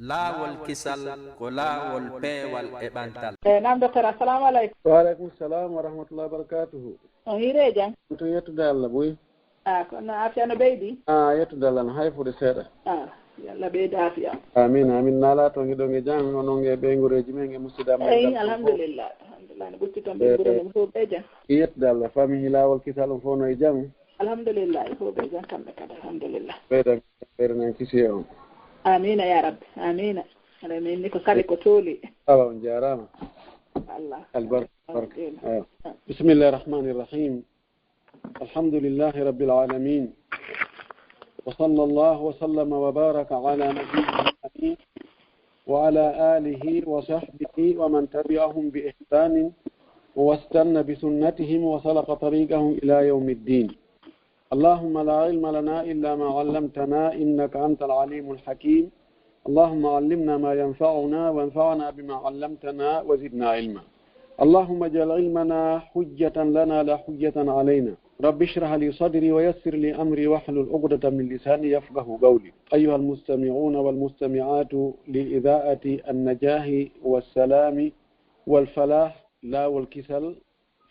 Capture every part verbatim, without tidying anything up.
Laawol kisal ko laawol peewal e ɓantal. Eyi, naam, docteur, assalamu aleykum. Wa aleykum salam wa rahmatullahi wa barakatuhu. On hiiree jam? To yettude Allah, boy. Ah, kono afiya no ɓeydi? Ah, yettude Allah no hayfude seeɗa. Ah, yo Allah ɓeydu afiya. Amin, amin. Nala to ngiɗo nge jam, onon nge ɓeygureeji men, nge musidɗo men. Eyi, alhamdulillah. Alhamdulillah, no ɓutti toon ɓeygure men fof ɓe jam. Yettude Allah, fami hi laawol kisal on fof no e jam. Alhamdulillah, fof ɓe jam kamɓe kadi, alhamdulillah. Ɓeydan, ɓeydan en kisiye on. Amina ya Rabbi, amina. Aɗa min ni ko kadi ko tooli. Awa, on jaaraama. Allah. Albarka, barka. Awa. Bismillahi rahmani rahim. الحمد لله رب العالمين. وصلى الله وسلم وبارك على نبينا الأمين وعلى آله وصحبه ومن تبعهم بإحسان واستن بسنتهم وسلك طريقهم إلى يوم الدين. اللهم لا علم لنا إلا ما علمتنا إنك أنت العليم الحكيم. اللهم علمنا ما ينفعنا وانفعنا بما علمتنا وزدنا علما. اللهم اجعل علمنا حجة لنا لا حجة علينا. رب اشرح لي صدري ويسر لي أمري واحلل عقدة من لساني يفقه قولي. أيها المستمعون والمستمعات لإذاعة النجاح والسلام والفلاح لا والكسل،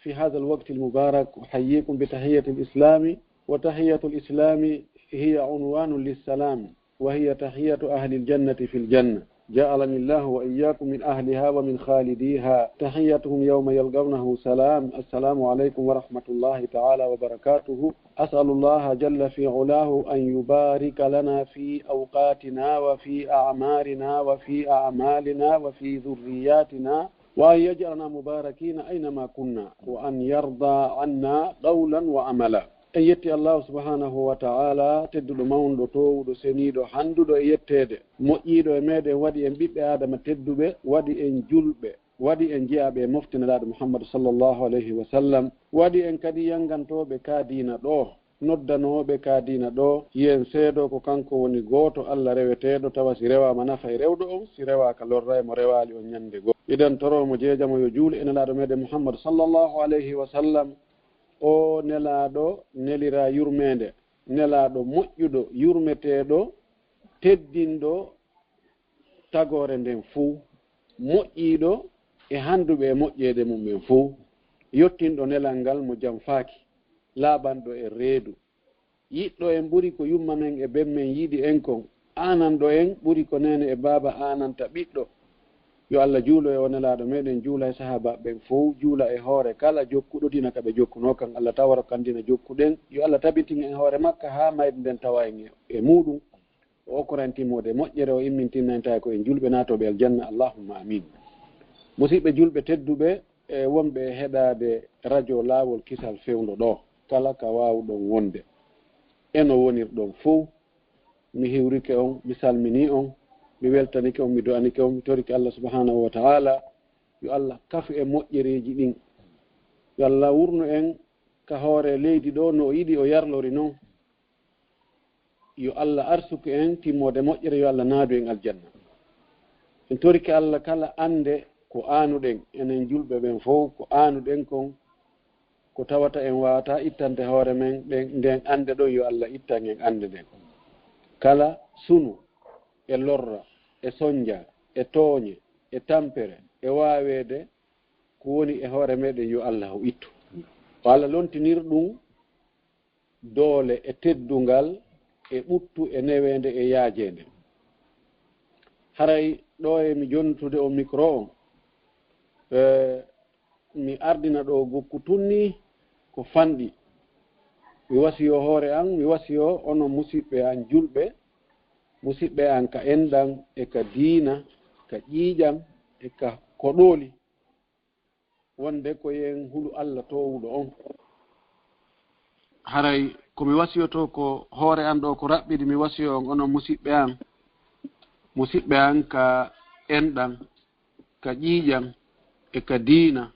في هذا الوقت المبارك أحييكم بتحية الإسلام، وتحية الإسلام هي عنوان للسلام، وهي تحية أهل الجنة في الجنة. جعلني الله وإياكم من أهلها ومن خالديها. تحيتهم يوم يلقونه سلام. السلام عليكم ورحمة الله تعالى وبركاته. أسأل الله جل في علاه أن يبارك لنا في أوقاتنا وفي أعمارنا وفي أعمالنا وفي ذرياتنا، وأن يجعلنا مباركين أينما كنا، وأن يرضى عنا قولا وعملا. En yetti Allahu subhanahu wa ta'ala, tedduɗo, mawnuɗo, toowuɗo, seniiɗo, handuɗo e yetteede, moƴƴiiɗo e meɗen, waɗi en ɓiɓɓe Adama tedduɓe, waɗi en julɓe, waɗi en jiyaaɓe e mofte Nelaaɗo Muhammadu sallallahu alayhi wa sallam, waɗi en kadi yangantooɓe ka diina ɗo, noddanooɓe ka diina ɗo, yen seedo ko kanko woni gooto Allah reweteeɗo, tawa si rewaama nafay rewɗo on, si rewaaka lorray mo, rewaali on ñande goo. Iɗen toroo mo, jeejamo, yo juulu e Nelaaɗo meɗen Muhammadu sallallahu alayhi wa sallam. O Nelaaɗo neliraa yurmeende, Nelaaɗo moƴƴuɗo, yurmeteeɗo, teddinɗo, tagoore nden fow, moƴƴiiɗo e handuɓe e moƴƴeede mum en fow, yottinɗo nelal ngal mo jam faaki, laaɓanɗo e reedu, yiɗɗo en ɓuri ko yumma men e ben men yiɗi en kon, aananɗo en ɓuri ko neene e baaba aananta ɓiɗɗo. Yo Allah juulo e o Nelaaɗo meɗen, juula e sahaabaaɓe ɓen fow, juula e hoore kala jokkuɗo diina ka ɓe jokkunoo kan. Allah tawaro kan diina jokkuɗen. Yo Allah tabitin en hoore makka haa mayde nden tawa en e, e muuɗum. O okkoran timmoode moƴƴere, o immintinnanta ko en julɓe naatooɓe aljanna. Allahumma amin. Musidɓe julɓe tedduɓe e wonɓe e heɗaade radio Laawol Kisal fewndo ɗo, kala ka waawuɗon wonde, e no wonirɗon fow, mi hiwrike on, mi salminii on, mi weltanike on, mi du'anike on, mi torike Allah subhanahu wa ta'ala yo Allah kafu e moƴƴereeji ɗin, yo Allah wurnu en ka hoore leydi ɗo no o yiɗi o yarlori non. Yo Allah arsuku en timmoode moƴƴere, yo Allah naadu en aljanna. En torike Allah kala annde ko aanuɗen, enen julɓe ɓen fow, ko aanuɗen kon, ko tawata en waawata ittande hoore men ɗen, nden annde ɗon, yo Allah ittan en annde nden. Kala sunu e lorra e sonja e tooñe e tampere e waaweede ko woni e hoore meɗen, yo Allah o ittu. O Allah lontinir ɗum doole e teddungal e ɓuttu e neweende e yaajeende. Haray ɗo e mi jontude o micro on, e, mi ardina ɗo gokku tunni ko fanɗi. Mi wasiyo hoore an, mi wasiyo onon musiɓɓe an julɓe, musiɓɓe an ka enɗan e ka diina, ka ƴiiƴan e ka koɗooli. Wonde ko yen hulu Allah toowuɗo on. Haray ko mi wasiyoto ko hoore an ɗo ko raɓɓiɗi, mi wasiyo on onon musiɓɓe an, musiɓɓe an ka enɗan, ka ƴiiƴan, e ka diina,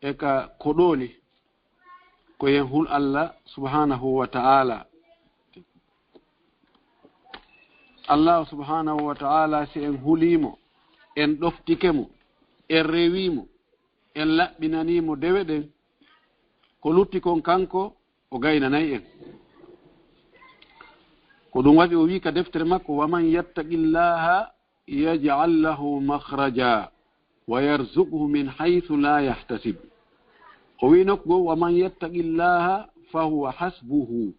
e ka koɗooli, ko yen hul Allah subhanahu wa ta'ala. Allah subhanahu wa ta'ala, si en hulii mo, en ɗoftike mo, en rewii mo, en laɓɓinanii mo dewe ɗen, ko lutti kon kanko, o gaynanay en. Ko ɗum waɗi o wi'i ka deftere makko, "Wa man yattaqillaha يجعل له مخرجا ويرزقه من حيث لا يحتسب. O wi'i nokku goo, ومن يتق الله فهو حسبه.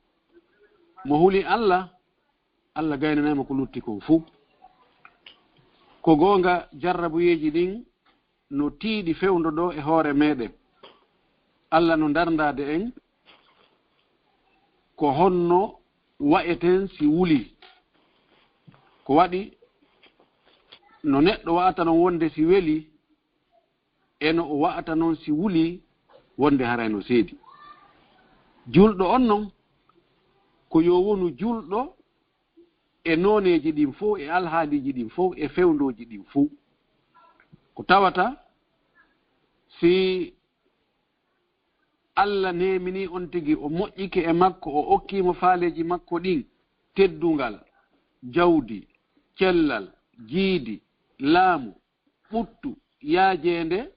Mo huli Allah, Allah gaynanay mo ko lutti kon fuu. Ko goonga, jarrabuyeeji ɗin no tiiɗi fewndo ɗoo e hoore meɗen. Allah no ndarndaade en ko honno wa'eten si wulii. Ko waɗi no neɗɗo wa'ata non wonde si welii, e no o wa'ata non si wulii wonde haray no seedi. Julɗo on non, ko yo wonu julɗo e nooneeji ɗin fow, e alhaaliiji ɗin fow, e fewndooji ɗin fow. Ko tawata si Allah neeminii on tigi, o moƴƴike e makko, o okkii mo faaleeji makko ɗin, teddungal, jawdi, cellal, jiidi, laamu, ɓuttu, yaajeende,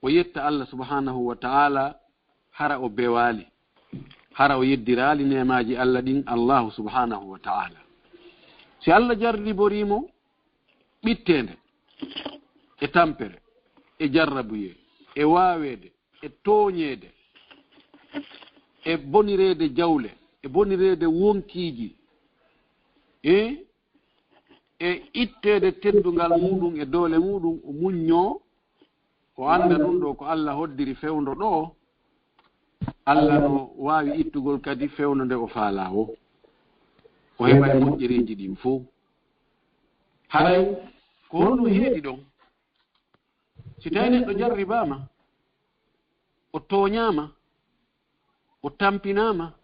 o yetta Allah subhanahu wa ta'ala, hara o bewaali, hara o yeddiraali neemaaji Allah ɗin Allahu subhanahu wa ta'ala. Si Allah jarriborii mo ɓitteende, e tampere, e jarrabuyee, e waaweede, e tooñeede, e bonireede jawle, e bonireede wonkiiji, e, e itteede teddungal muuɗum e doole muuɗum, o muññoo, o annda ɗum ɗoo ko Allah hoddiri fewndo ɗoo, Allah no waawi ittugol kadi fewndo nde o faalaa woo. O heɓay moƴƴereeji ɗin fow. Haray ko honɗum heedi ɗon? Si tawii neɗɗo jarribaama, o tooñaama, o tampinaama,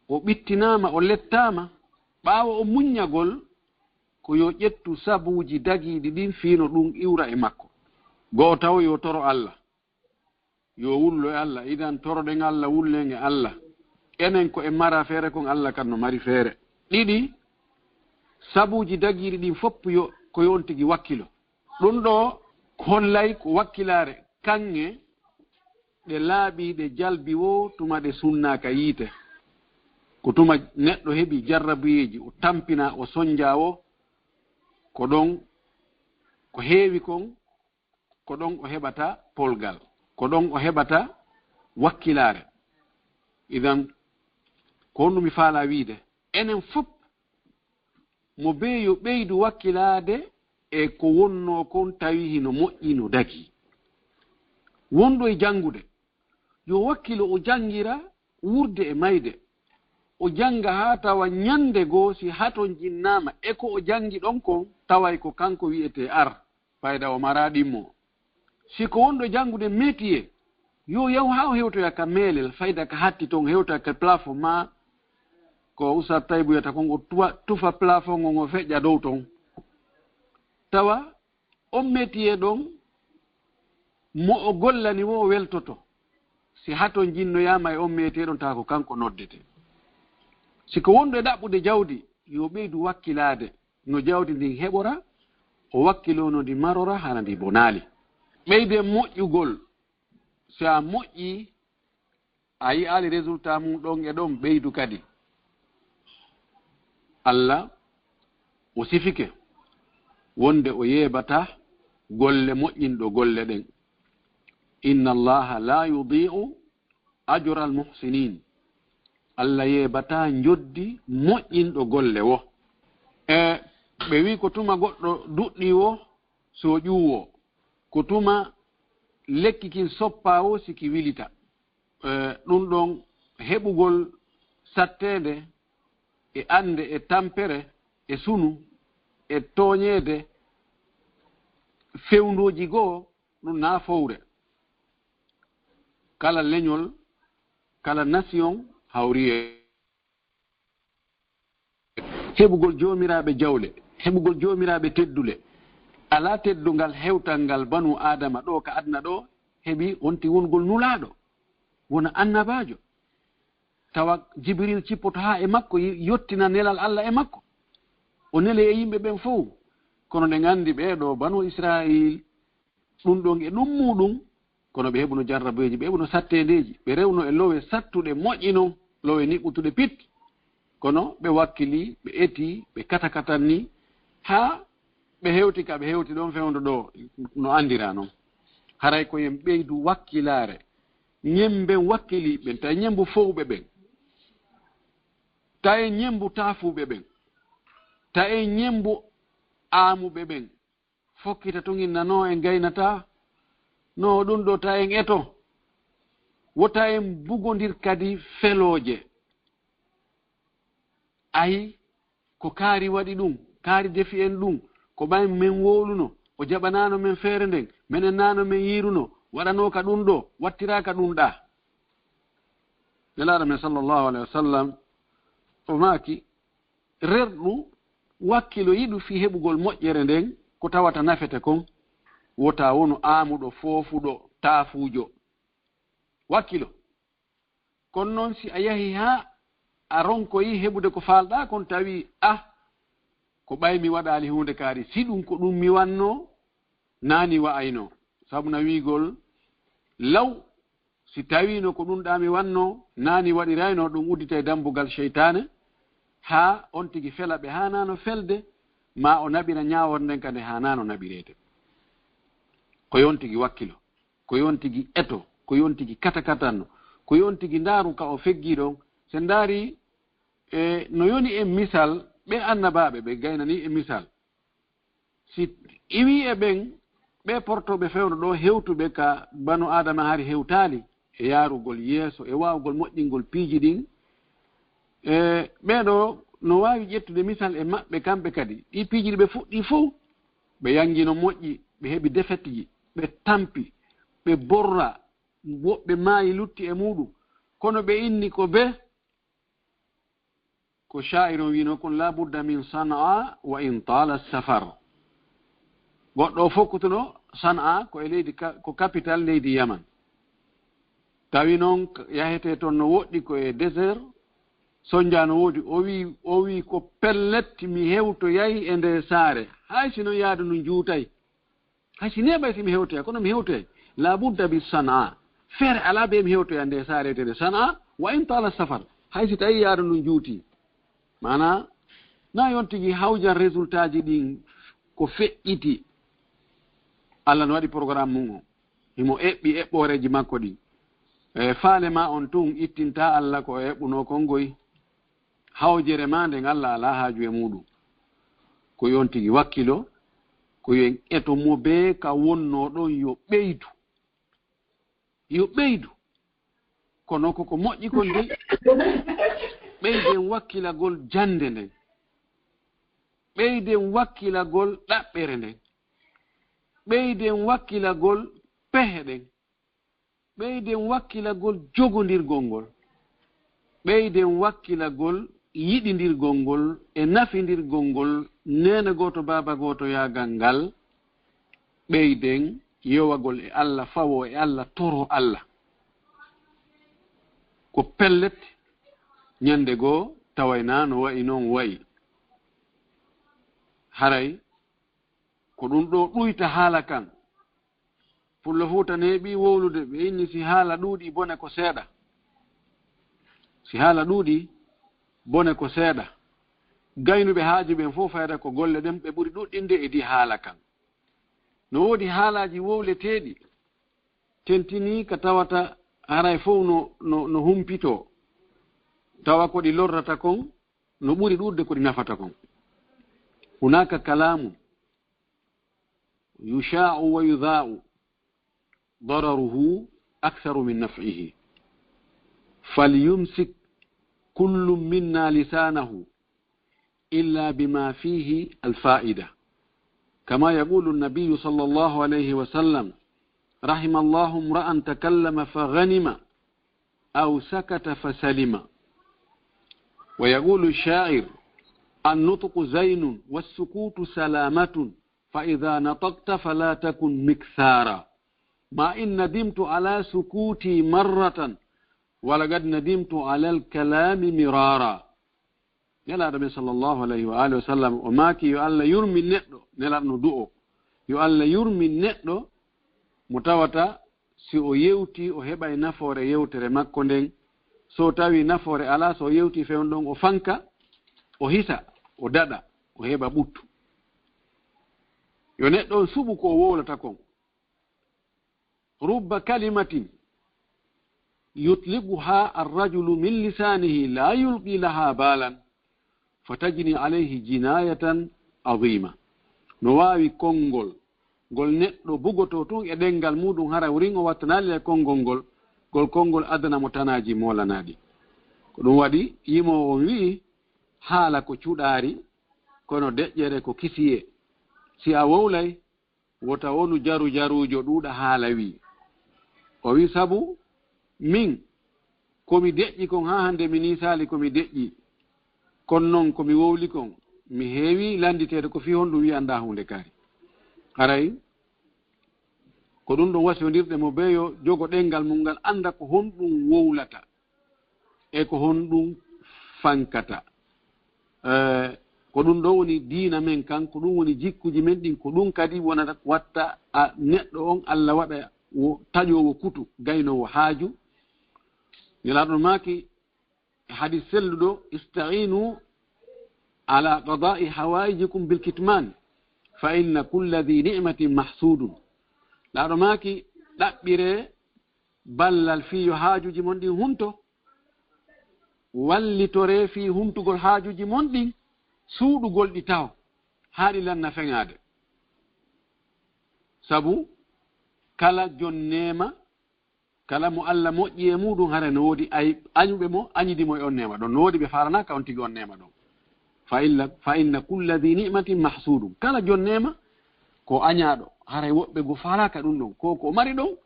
o ɓittinaama, o lettaama, ɓaawo o muññagol, ko yo ƴettu sabuuji dagiiɗi ɗin fii no ɗum iwra e makko. Go'o taw yo toro Allah. Yo wullo e Allah. Idan toroɗen Allah, wullen e Allah. Enen ko en mara feere kon, Allah kan no mari feere. Ɗiɗi, sabuuji dagiiɗi ɗin fow yo, ko yo on tigi wakkilo. Ɗum ɗoo hollay ko wakkilaare kaŋŋe ɗe laaɓi, ɗe jalbi woo tuma ɗe sunnaaka yiite. Ko tuma neɗɗo heɓi jarrabuyeeji, o tampinaa, o sonjaa woo, ko ɗon ko heewi kon, ko ɗon o heɓata polgal, ko ɗon o heɓata wakkilaare. Idan, ko honɗum mi faalaa wiide? Enen fow mo bee yo ɓeydu wakkilaade e ko wonnoo kon tawi hino moƴƴi no dagii. Wonɗo e janngude, yo wakkilo o janngira wuurde e mayde. O jannga haa tawa ñannde goo si hatonjinnaama e ko o janngi ɗon kon, taway ko kanko wi'etee ar, fayda o maraa ɗimmo. Si ko wonɗo janngude métier, yo yahu haa o hewtoya ka meelel, fayda ka hatti ton, hewta ka plafond maa ko Oustaz Taybou wiyata kon, o tufa, tufa plafond ngon, o feƴƴa dow ton. Tawa on métier ɗon, mo o gollani woo o weltoto. Si hatonjinnoyaama e on métier ɗon, tawa ko kanko noddetee. Si ko wonɗo e ɗaɓɓude jawdi, yo ɓeydu wakkilaade no jawdi ndin heɓora, o wakkiloo no ndi marora, hara ndi bonaali. Ɓeyden moƴƴugol. Si a moƴƴii, a yi'aali résultat mum ɗon e ɗon, ɓeydu kadi. Allah o sifike wonde o yeebataa golle moƴƴinɗo golle ɗen. Inna Allaha la yudi'u ajral muhsinin. Allah yeebataa njoddi moƴƴinɗo golle woo. E ɓe wi'i ko tuma goɗɗo duɗɗii woo, si o ƴuwoo, ko tuma lekki kin soppaa woo, si ki wilita. E, ɗum ɗon heɓugol satteende e annde e tampere e sunu e tooñeede fewndooji goo, ɗum naa fowre. Kala leñol, kala nation hawri e heɓugol joomiraaɓe jawle, heɓugol joomiraaɓe teddule. Alaa teddungal hewtangal banu Aadama ɗoo ka aduna ɗoo heɓi wonti wongol nulaaɗo, wona annabaajo. Tawa Jibril cippoto haa e makko, y-, yottina nelal Allah e makko. O nele e yimɓe ɓen fow. Kono nde nganndi ɓee ɗoo banu Israayiil, ɗum ɗon e ɗum muuɗum, kono ɓe heɓuno jarrabuyeeji, ɓe heɓuno satteendeeji, ɓe rewno e lowe sattuɗe moƴƴi non, lowe niɓɓutuɗe pit. Kono ɓe wakkili, ɓe eti, ɓe katakatanni, haa ɓe hewti ka ɓe hewti ɗon fewndo ɗo, no anndira non. Haray ko yen ɓeydu wakkilaare. Ñemben wakkiliiɓe ɓen, ta ñembu fowɓe ɓen. Ta en ñembu taafuuɓe ɓen. Ta en ñembu aamuɓe ɓen. Fokkita tun innanoo en gaynataa. No ɗun ɗo ta en eto. Wota en bugondir kadi felooje. Ayi, ko kaari waɗi ɗun, kaari defi en ɗun, ko ɓay men wowluno, o jaɓanaano men feere nden, menen naano men yiiruno, waɗanooka ɗun ɗo, wattiraaka ɗun ɗaa. Nelaaɗo men sallallahu alayhi wa sallam, o maaki, rerɗu, wakkilo, yiɗu fii heɓugol moƴƴere nden, ko tawata nafete kon, wota wonu aamuɗo, foofuɗo, taafuujo. Wakkilo. Kono non, si a yahi haa a ronkoyi heɓude ko faalɗaa kon, tawi, ah, ko ɓay mi waɗaali huunde kaari, si ɗun ko ɗun mi wannoo, naani wa'aynoo. Sabu na wi'ugol, law, si tawiino ko ɗun ɗaa mi wannoo, naani waɗiraynoo, ɗun udditay dambugal seytaane, haa on tigi fela ɓe haanaano felde, maa o naɓira ñaawore nden ka nde haanaano naɓireede. Ko yon tigi wakkilo. Ko yon tigi eto, ko yon tigi katakatanno, ko yon tigi ndaaru ka o feggii ɗon. Si en ndaarii, e, no yoni en misal, ɓe annabaaɓe ɓe gaynanii en misal. Si iwii e ɓen, ɓe portooɓe fewndo ɗo hewtuɓe ka banu Aadama hari hewtaali e yaarugol yeeso, e waawugol moƴƴingol piiji ɗin, e, ɓee ɗo no waawi ƴettude misal e maɓɓe kamɓe kadi. Ɗii piiji ɗi ɓe fuɗɗii fow, ɓe yanngino moƴƴi, ɓe heɓi defetji, ɓe tampi, ɓe borra, woɓɓe maayi lutti e muuɗum. Kono ɓe inni ko be, ko shaa'ir on wi'no kon, "La budda min Sana'a wa in tala safar." Goɗɗo o fokkutuno Sana'a ko e leydi ka-, ko capital leydi Yaman. Tawi non k-, yahetee ton no woɗɗi ko e désert, sonja no woodi. O wi'i, o wi'i ko pellet mi hewtoyay e nde saare. Hay si non yaadu ndu juutay. Hay si neeɓay si mi hewtoyay, kono mi hewtoyay. La budda bi Sana'a. Feere alaa be mi hewtoya nde saare wiyetee Sana'a, wa in tala safar. Hay si tawi yaadu ndun juuti. Maana, na yon tigi hawjan résultat ji ɗin ko feƴƴiti. Allah no waɗi programme mun on. Himo eɓɓi eɓɓooreeji makko ɗin. E faale ma on tun ittinta Allah ko o eɓɓunoo kon goy. Hawjere ma nden, Allah alaa haaju e muuɗum. Ko yon tigi wakkilo, ko yon eto mo bee ka wonnoo ɗon yo ɓeydu. Yo ɓeydu. Kono ko ko moƴƴi kon dey, ɓeyden wakkilagol jannde nden. Ɓeyden wakkilagol ɗaɓɓere nden. Ɓeyden wakkilagol pehe ɗen. Ɓeyden wakkilagol jogondirgol ngol. Ɓeyden wakkilagol yiɗindirgol ngol e nafindirgol ngol neene gooto, baaba gooto yaagal ngal. Ɓeyden yowagol e Allah, fawoo e Allah, toroo Allah. Ko pellet, ñande goo taway na no wa'i non wa'i. Haray ko ɗum ɗoo ɗuyta haala kan. Pullo Fuuta neeɓii wowlude, ɓe inni si haala ɗuuɗi bone ko seeɗa. Si haala ɗuuɗi bone ko seeɗa. Gaynuɓe haaju ɓen fof fayda ko golle ɗen ɓe ɓuri ɗuɗɗinde e di haala kan. No woodi haalaaji wowleteeɗi, tentinii ka tawata haray fof no, no, no humpitoo, tawa ko ɗi lorrata kon, no ɓuri ɗuuɗde ko ɗi nafata kon. Hunaaka kalaamu yushaa'u wa yudhaa'u dararuhu aktharu min naf'ihi. Falyumsik kullun minna lisanahu illa bima fihi alfa'ida. Kama yaqulu an-nabiyyu sallallahu alayhi wa sallam, "Rahima Allahu imra'an takallama fa ghanima, aw sakata fa salima." Wa yaqulu ash-sha'ir, "An-nutqu zaynun was-sukutu salamatun, fa idha nataqta fala takun mikthara. Ma in nadimtu ala sukuti marratan, wa laqad nadimtu ala al-kalami mirara." Nelaaɗo men sallallahu alayhi wa alihi wa sallam, o maaki, yo Allah yurmin neɗɗo, Nelaaɗo no du'oo, yo Allah yurmin neɗɗo mo tawata si o yewtii, o heɓay nafoore yewtere makko nden. So tawi nafoore alaa, so o yewtii fewndo ɗon, o fanka, o hisa, o daɗa, o heɓa ɓuttu. Yo neɗɗo on suɓu ko o wowlata kon. Rubba kalimatin yutliquha arrajulu min lisanihi la yulqi laha balan, fatajni alayhi jinayatan azima. No waawi konngol ngol neɗɗo bugotoo tun e ɗenngal muuɗum, hara wurin o wattanaali e konngol ngol, ngol konngol adana mo tanaaji moolanaaɗi. Ko ɗum waɗi yimoowo on wi'i, haala ko cuɗaari, kono deƴƴere ko kisiyee. Si a wowlay, wota wonu jaru jaruujo ɗuuɗa haala wi'i. O wi'i, sabu min, ko mi deƴƴi kon haa hannde mi niisaali ko mi deƴƴi. Kono non ko mi wowli kon, mi heewi lannditeede ko fii honɗum wi'anɗaa huunde kaari. Haray, ko ɗum ɗon wasiyondirɗen mo bee yo jogo ɗenngal mum ngal, annda ko honɗum wowlata e ko honɗum fankata. Eh, ko ɗum ɗo woni diina men kan, ko ɗum woni jikkuuji men ɗin, ko ɗum kadi wonata watta a neɗɗo on Alla waɗa wo taƴoowo kutu, gaynoowo haaju. Nelaaɗo maaki, e hadis selluɗo, "Ista'inu ala qada'i hawaijikum bil kitman, fa inna kulla dhi ni'matin mahsudun." Nelaaɗo maaki, ɗaɓɓire ballal fii yo haajuuji mon ɗin hunto, wallitore fii huntugol haajuuji mon ɗin, suuɗugol ɗi taho, haa ɗi lanna feŋaade. Sabu kala jon neema, kala mo Alla moƴƴi e muuɗum, hara no woodi ay-, añuɓe mo, añidi mo e on neema ɗon. No woodi ɓe faalanaaka on tigi on neema ɗon. Fa illa, fa inna kulla dhi ni'matin mahsudun. Kala jon neema ko añaaɗo, haray woɓɓe go faalaaka ɗum ɗon. Ko, ko o mari ɗon,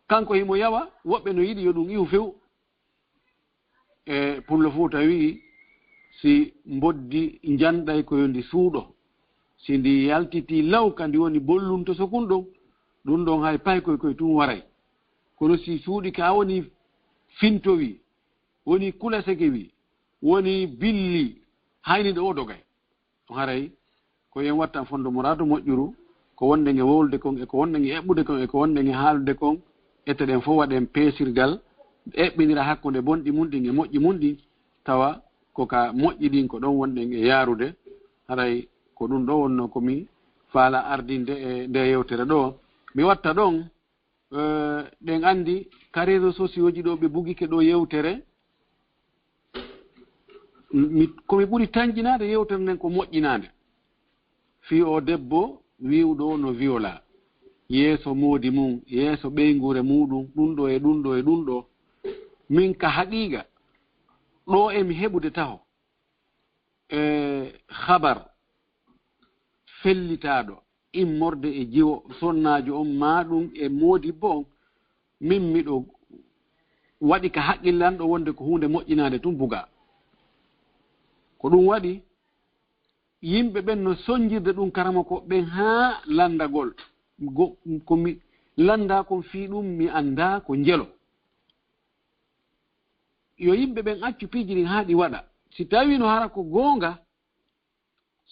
kanko himo yawa, woɓɓe no yiɗi yo ɗum iwu few. E Pullo Fuuta wi'i, si mboddi njanɗay ko yo ndi suuɗo. Si ndi yaltitii law ka ndi woni bollunto sokun ɗon, ɗum ɗon hay paykoy koy tun waray. Kono si suuɗi ka woni fintowi, woni kulasekewi, woni billi, hayni ɗo o dogay. Haray ko yen wattan fondo muraadu moƴƴuru, ko wonɗen e wowlude kon, e ko wonɗen e eɓɓude kon, e ko wonɗen e haalude kon, ete ɗen fof waɗen peesirgal, eɓɓinira hakkunde bonɗi mun ɗin e moƴƴi mun ɗin, tawa ko ka moƴƴi ɗin ko ɗon wonɗen e yaarude. Haray ko ɗum ɗo wonno ko mi faala ardinde e nde yewtere ɗo. Mi watta ɗon, eh, ɗen anndi ka réseaux sociaux ji ɗo ɓe bugike ɗo yewtere, mi, ko mi ɓuri tanƴinaade yewtere nden ko moƴƴinaande. Fii o debbo wi'uɗo no viola yeeso moodi mum, yeeso ɓeynguure muuɗum, ɗum ɗo e ɗum ɗo e ɗum ɗo. Min ka haqiiqa, ɗo e mi heɓude taho, e habar fellitaaɗo immorde e jiwo sonnaajo on, maa ɗum e moodibbo on, min miɗo waɗi ka haqqillanɗo wonde ko huunde moƴƴinaande tun bugaa. Ko ɗum waɗi yimɓe ɓen no sonjirde ɗum karamoko ɓen haa lanndagol. Go-, ko mi lanndaa kon fii ɗum mi anndaa ko njelo. Yo yimɓe ɓen accu piiji ɗin haa ɗi waɗa. Si tawii no hara ko goonga,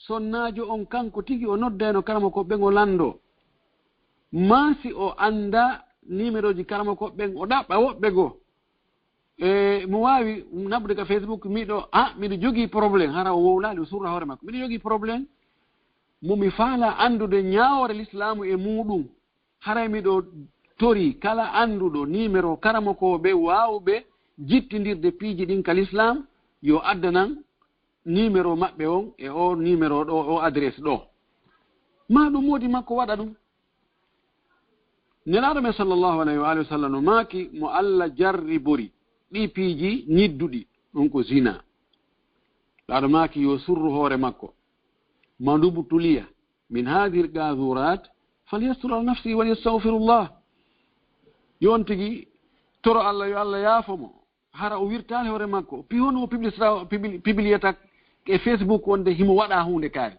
sonnaajo on kanko tigi o noddayno karamoko ɓen o lanndoo. Maa si o anndaa nimerooji karamoko ɓen o ɗaɓɓa woɓɓe goo. E, mo waawi naɓude ka Facebook, miɗo, a, miɗo jogii problème, hara o wowlaali, o surra hoore makko. Miɗo jogii problème mo mi faala anndude ñaawoore lislaamu e muuɗum. Haray miɗo torii kala annduɗo nimeroo karamokooɓe waawɓe jittindirde piiji ɗin ka lislaam, yo addanan nimeroo maɓɓe on e o nimeroo ɗo, o adresse ɗo. Maa ɗum moodi makko waɗa ɗum. Nelaaɗo men sallallahu alayhi wa alihi wa sallam no maaki, mo Alla jarribori ɗi piiji ñidduɗi, ɗum ko zina. Laaɗo maaki, yo surru hoore makko. Man ubtuliya min hadhihi al-qazurat falyastur ala nafsihi wa yastaghfirullah. Yo on tigi toro Alla, yo Alla yaafo mo. Hara o wirtaali hoore makko. Pi hono o publisra-, publi-, publiyata e Facebook wonde himo waɗa huunde kaari.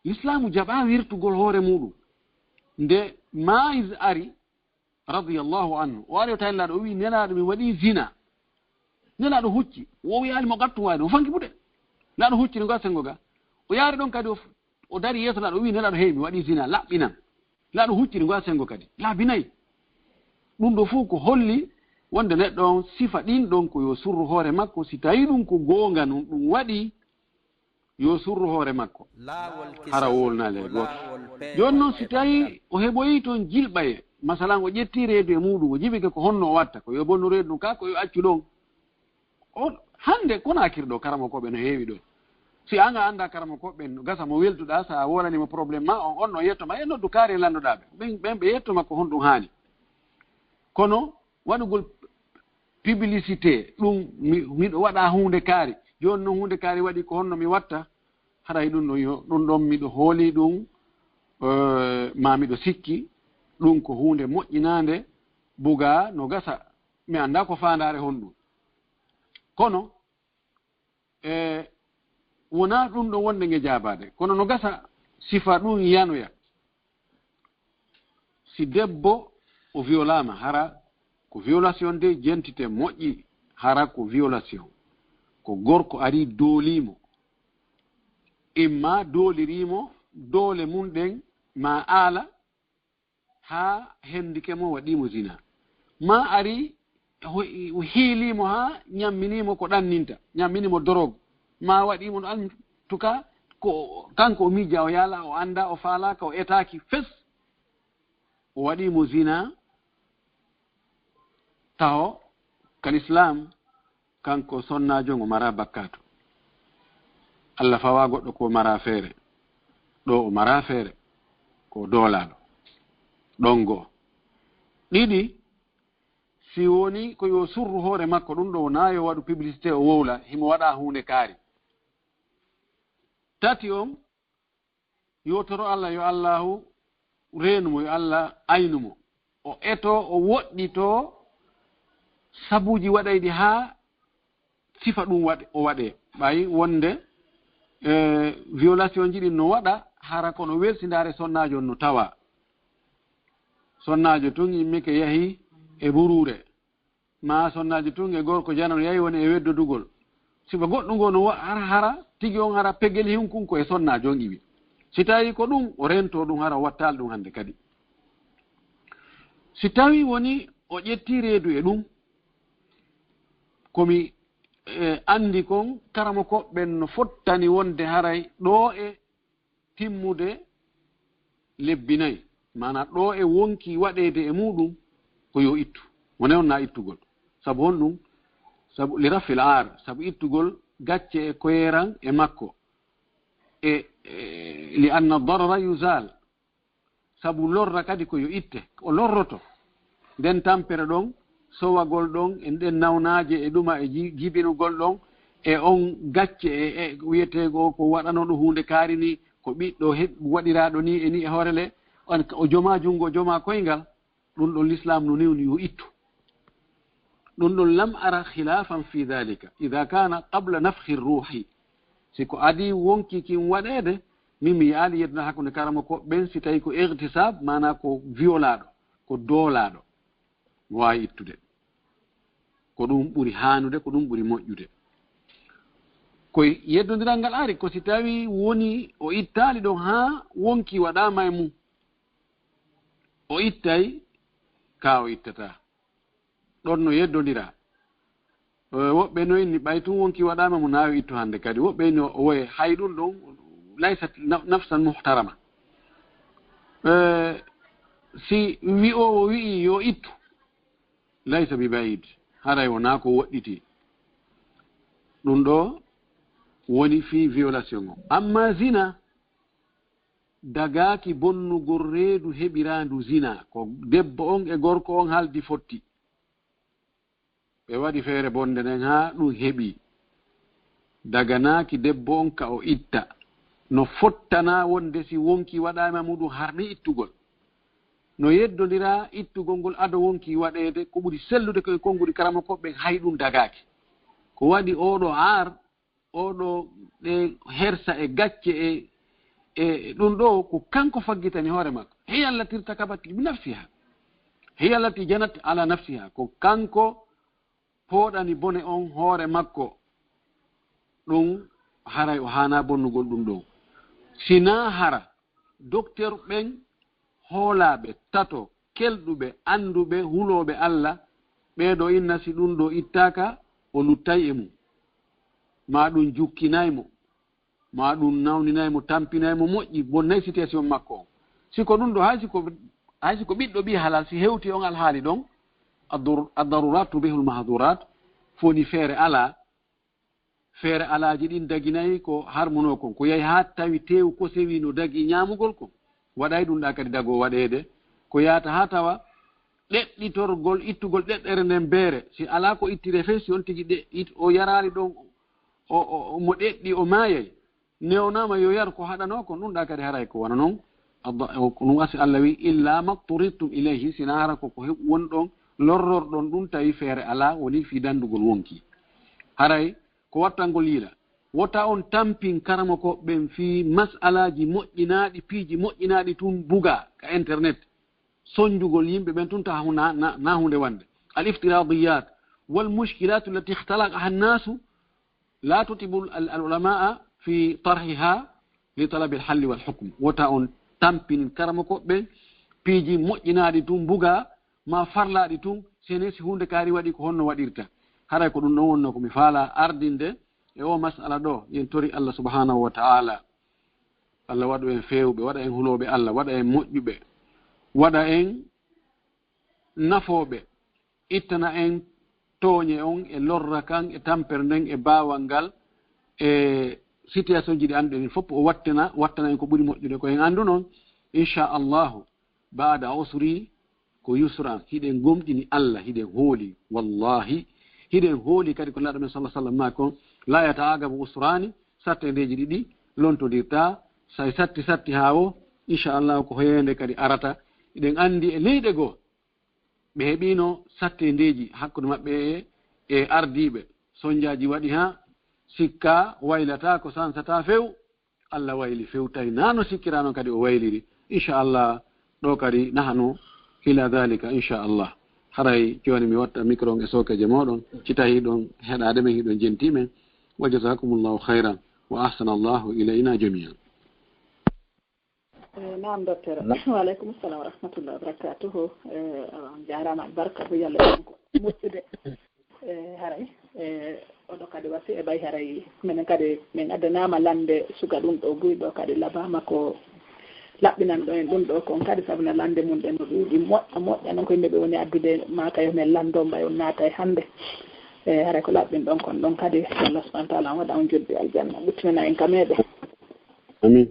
Lislaamu jaɓaa wirtugol hoore muuɗum. Nde Maïs ari, radiyallahu anhu, o ari o tawi Nelaaɗo, o wi'i, "Nelaaɗo, mi waɗii zina." Nelaaɗo hucci, o wi'aali mo gattu waayde, o fanki buɗe. Nelaaɗo huccini ngo a senngo ga. O yaari ɗon kadi, o f-, o dari yeeso Nelaaɗo, o wi'i, "Nelaaɗo, hey, mi waɗii zina, laɓɓinan." Nelaaɗo huccini ngo a senngo kadi, laabi nayi. Ɗum ɗo fof ko holli wonde neɗɗo on sifa ɗin ɗon ko yo surru hoore makko, si tawii ɗum ko goonga nun ɗum waɗi, yo surru hoore makko. Hara o wolnaali hay gooto. Jooni noon, si tawii o heɓoyii toon jilɓaye, masalan, o ƴettii reedu e muuɗum, o jibike, ko honno o watta? Ko yo bonnu reedu ndun kaa, ko yo accu ɗon. O, hannde Konaakiri ɗoo, karamokooɓe no heewi ɗoo. Si aan a anndaa karamokooɓe ɓen, no gasa mo welduɗaa, so a woolanii mo problème maa on, on no yetto ma, e noddu kaari e lanndoɗaa ɓe. Ɓen, ɓen ɓe yetto ma ko honɗum haani. Kono waɗugol publicité, ɗum mi, miɗo waɗa huunde kaari. Jooni noon huunde kaari waɗi, ko honno mi watta? Haray ɗum ɗon yo, ɗum ɗon miɗo hoolii ɗum, eh, maa miɗo sikki, ɗum ko huunde moƴƴinaande, bugaa no gasa. Mi anndaa ko faandaare honɗum. Kono, e, wonaa ɗum ɗon wonde nge jaabaade. Kono no gasa sifa ɗum yanoya. Si debbo o violaama, hara ko violation de, jentite moƴƴi, hara ko violation. Ko gorko ari doolii mo. Imma doolirii mo, doole mum ɗen maa aala, haa hendike mo, waɗii mo zina. Maa ari ho-, hiilii mo haa ñamminii mo ko ɗanninta, ñamminii mo dorog, maa waɗii mo, en tout cas, ko kanko o miija, o yaala, o anndaa, o faalaaka, o etaaki fes, o waɗii mo zina, taho ka Lislaam, kanko sonnaajo on o maraa bakkaatu. Alla fawaa goɗɗo ko maraa feere. Ɗoo o maraa feere, ko o doolaaɗo. Ɗon go'o. Ɗiɗi, si woni ko yo surru hoore makko, ɗum ɗoo wonaa yo waɗu publicité, o wowla, himo waɗa huunde kaari. Tati on, yo toro Alla, yo Allaahu reenu mo, yo Alla aynu mo. O etoo, o woɗɗitoo sabuuji waɗayɗi haa sifa ɗum waɗe, o waɗee. Ɓay wonde, eh, violation ji ɗin no waɗa, hara kono welsindaare sonnaajo on no tawaa. Sonnaajo tun immike yahi e buruure. Maa sonnaajo tun e gorko janano yahi woni e weddodugol. Sifa goɗɗum ngo no wa-, hara, hara, tigi on hara pegeli hunkun ko e sonnaajo on iwi. Si tawii ko ɗum, o rentoo ɗum, hara o wattaali ɗum hannde kadi. Si tawii woni o ƴettii reedu e ɗum, ko mi, eh, anndi kon, karamokooɓe ɓen no fottani wonde haray ɗoo e timmude lebbi nayi, maanaa ɗoo e wonkii waɗeede e muuɗum, ko yo ittu. Wonaa wonnaa ittugol. Sabu honɗum? Sabu li raf'il aar, sabu ittugol gacce e koyeeran e makko. E, e, li anna darara yuzal. Sabu lorra kadi ko yo itte. O lorroto. Nden tampere ɗon, sowagol ɗon, e nden nawnaaje e ɗuma e ji-, jibinugol ɗon, e on gacce e, e wiyeteego ko waɗanooɗo huunde kaari ni, ko ɓiɗɗo heɓ-, waɗiraaɗo ni e ni e hoore le, on, o jomaa junngo, o jomaa koyngal, ɗum ɗon Lislaam no newni yo ittu. Ɗum ɗon lam ara khilafan fi dhalika, idha kana qabla nafkhi ruhi. Si ko adii wonkii kin waɗeede, min mi yi'aali yeddunde hakkunde karamokooɓe ɓen, si tawii ko igtisab, maanaa ko violaaɗo, ko doolaaɗo, no waawi ittude. Ko ɗum ɓuri haanude, ko ɗum ɓuri moƴƴude. Ko yeddondiral ngal ari, ko si tawii woni o ittaali ɗon haa wonkii waɗaama e mum. O ittay, kaa o ittataa. Ɗon no yeddondiraa. Eh, woɓɓe no inni, ɓay tun wonkii waɗaama mo, naa yo ittu hannde kadi. Woɓɓe inni o woye, hay ɗum ɗon, laysat na-, nafsan muhtarama. Eh, si wi'oowo wi'i yo ittu, laysa bi ba'id, haray wonaa ko woɗɗiti. Ɗum ɗoo woni fii violation o. Amma zina, dagaaki bonnugol reedu heɓiraandu zina, ko debbo on e gorko on haldi fotti. Ɓe waɗi feere bonde nden haa ɗum heɓi. Daganaaki debbo on ka o itta. No fottanaa wonde si wonkii waɗaama muɗum harmi ittugol. No yeddondiraa ittugol ngol ado wonkii waɗeede, ko ɓuri sellude ko e konguɗi karamokooɓe ɓen, hay ɗum dagaaki. Ko waɗi oo ɗoo aar, oo ɗoo ɗe hersa e gacce e, e ɗum ɗoo ko kanko faggitani hoore makko. Hiya allati irtakabat bi nafsiha. Hiya allati janat ala nafsiha. Ko kanko pooɗani bone on hoore makko. Ɗum haray o haanaa bonnugol ɗum ɗoo. Sinaa hara docteur ɓen hoolaaɓe, tato, kelɗuɓe, annduɓe, hulooɓe Alla, ɓee ɗoo inna si ɗum ɗoo ittaaka, o luttay e mum. Maa ɗum jukkinay mo, maa ɗum nawninay mo, tampinay mo moƴƴi, bonnay situation makko on. Si ko ɗum ɗo, hay si ko, hay si ko ɓiɗɗo ɓii halal, si hewti on alhaali ɗon, ad-daruraat tubihul mahdurat, foni feere alaa, feere alaaji ɗin daginay ko harmunoo kon, ko yahi haa tawi teewu ko sewi no dagi ñaamugol kon, waɗay ɗum ɗa kadi dagoo waɗeede, ko yaata haa tawa ɗeɗɗitorgol, ittugol ɗeɗɗere nden beere, si alaa ko ittire fey, si on tigi ɗe-, it-, o yaraali ɗon, o, o, o, mo ɗeɗɗi o maayay, newnaama yo yar ko haɗanoo kon, ɗum ɗa kadi haray ko wano non. Adda-, o, ko ɗum wasi Allah wi, "Illa makturittum ilayhi", sina hara ko, ko heɓ-, won ɗon, lorrorɗon ɗum, tawi feere alaa, woni fii dandugol wonki. Haray ko wattangol yiila. Wota on tampin karamoko ɓen fii mas'alaaji moƴƴinaaɗi, piiji moƴƴinaaɗi tun buga ka internet. Sonjugol yimɓe ɓen tun ta huna-, na, na hunde wande. Al iftiradiyat wal mushkilat allati ikhtalaqaha an-nasu la tutibu al, al ulama fi tarhiha li talab al hal wal hukm. Wota on tampin karamoko ɓen piiji moƴƴinaaɗi tun buga ma farlaaɗi tun, sene si hunde kaari waɗi ko honno waɗirta. Haray ko ɗum ɗon wonno ko mi faala ardinde e o mas'ala ɗo, yen tori Allah subhanahu wa ta'ala. Allah waɗu en feewɓe, waɗa en hulooɓe Allah, waɗa en moƴƴuɓe, waɗa en nafooɓe, ittana en tooñe on e lorra kan e tampere nden e baawal ngal e situation ji ɗi annduɗen fof, o wattina, wattana en ko ɓuri moƴƴude ko en anndu non. Inchallahu, baada usri ko yusran, hiɗen gomɗini Allah, hiɗen hooli, wallahi, hiɗen hooli kadi ko Nulaaɗo men sallallahu alaihi wasallam maa kon, la yataagabu usrani, sattendeeji ɗiɗi lontondirta, say satti satti haa wo, inchallahu, ko hoyeende kadi arata. Hiɗen anndi e leyɗe goo, ɓe heɓino sattendeeji hakkunde maɓɓe e, e ardiiɓe. Sonjaaji waɗi haa sikka waylata ko sansataa few. Allah wayli few tawi na no sikkirano kadi o wayliri. Inchallah, ɗo kadi nahanu ila dhalika, inchallah. Haray jooni mi watta micro on e sookeeje mooɗon, ci tawi ɗon heɗaade men, hiɗon jenti men. Wa jazakumullahu khairan, wa ahsanallahu ilayna jami'an. Eh, naam, docteur. Wa alaikum salam wa rahmatullahi wa barakatuhu. Eh, on jaaraama, barka ko Yalla en ko moƴƴude. Eh, haray, eh, oɗo kadi wasi e ɓay haray minen kadi min addanaama lande suka ɗum ɗo buy ɗo kadi labaama ko laɓɓinan ɗo en ɗum ɗo kon kadi sabu na lande mum ɗen no ɗuuɗi moƴƴa moƴƴa non ko yimɓe ɓe woni addude maa ka yo men lando mbay on naata e hannde. Eh, haray ko laɓɓin ɗon kon ɗon kadi Allah subhanahu wa ta'ala on waɗa on joddi aljanna ɓuttinana en ka meɗen. Amin.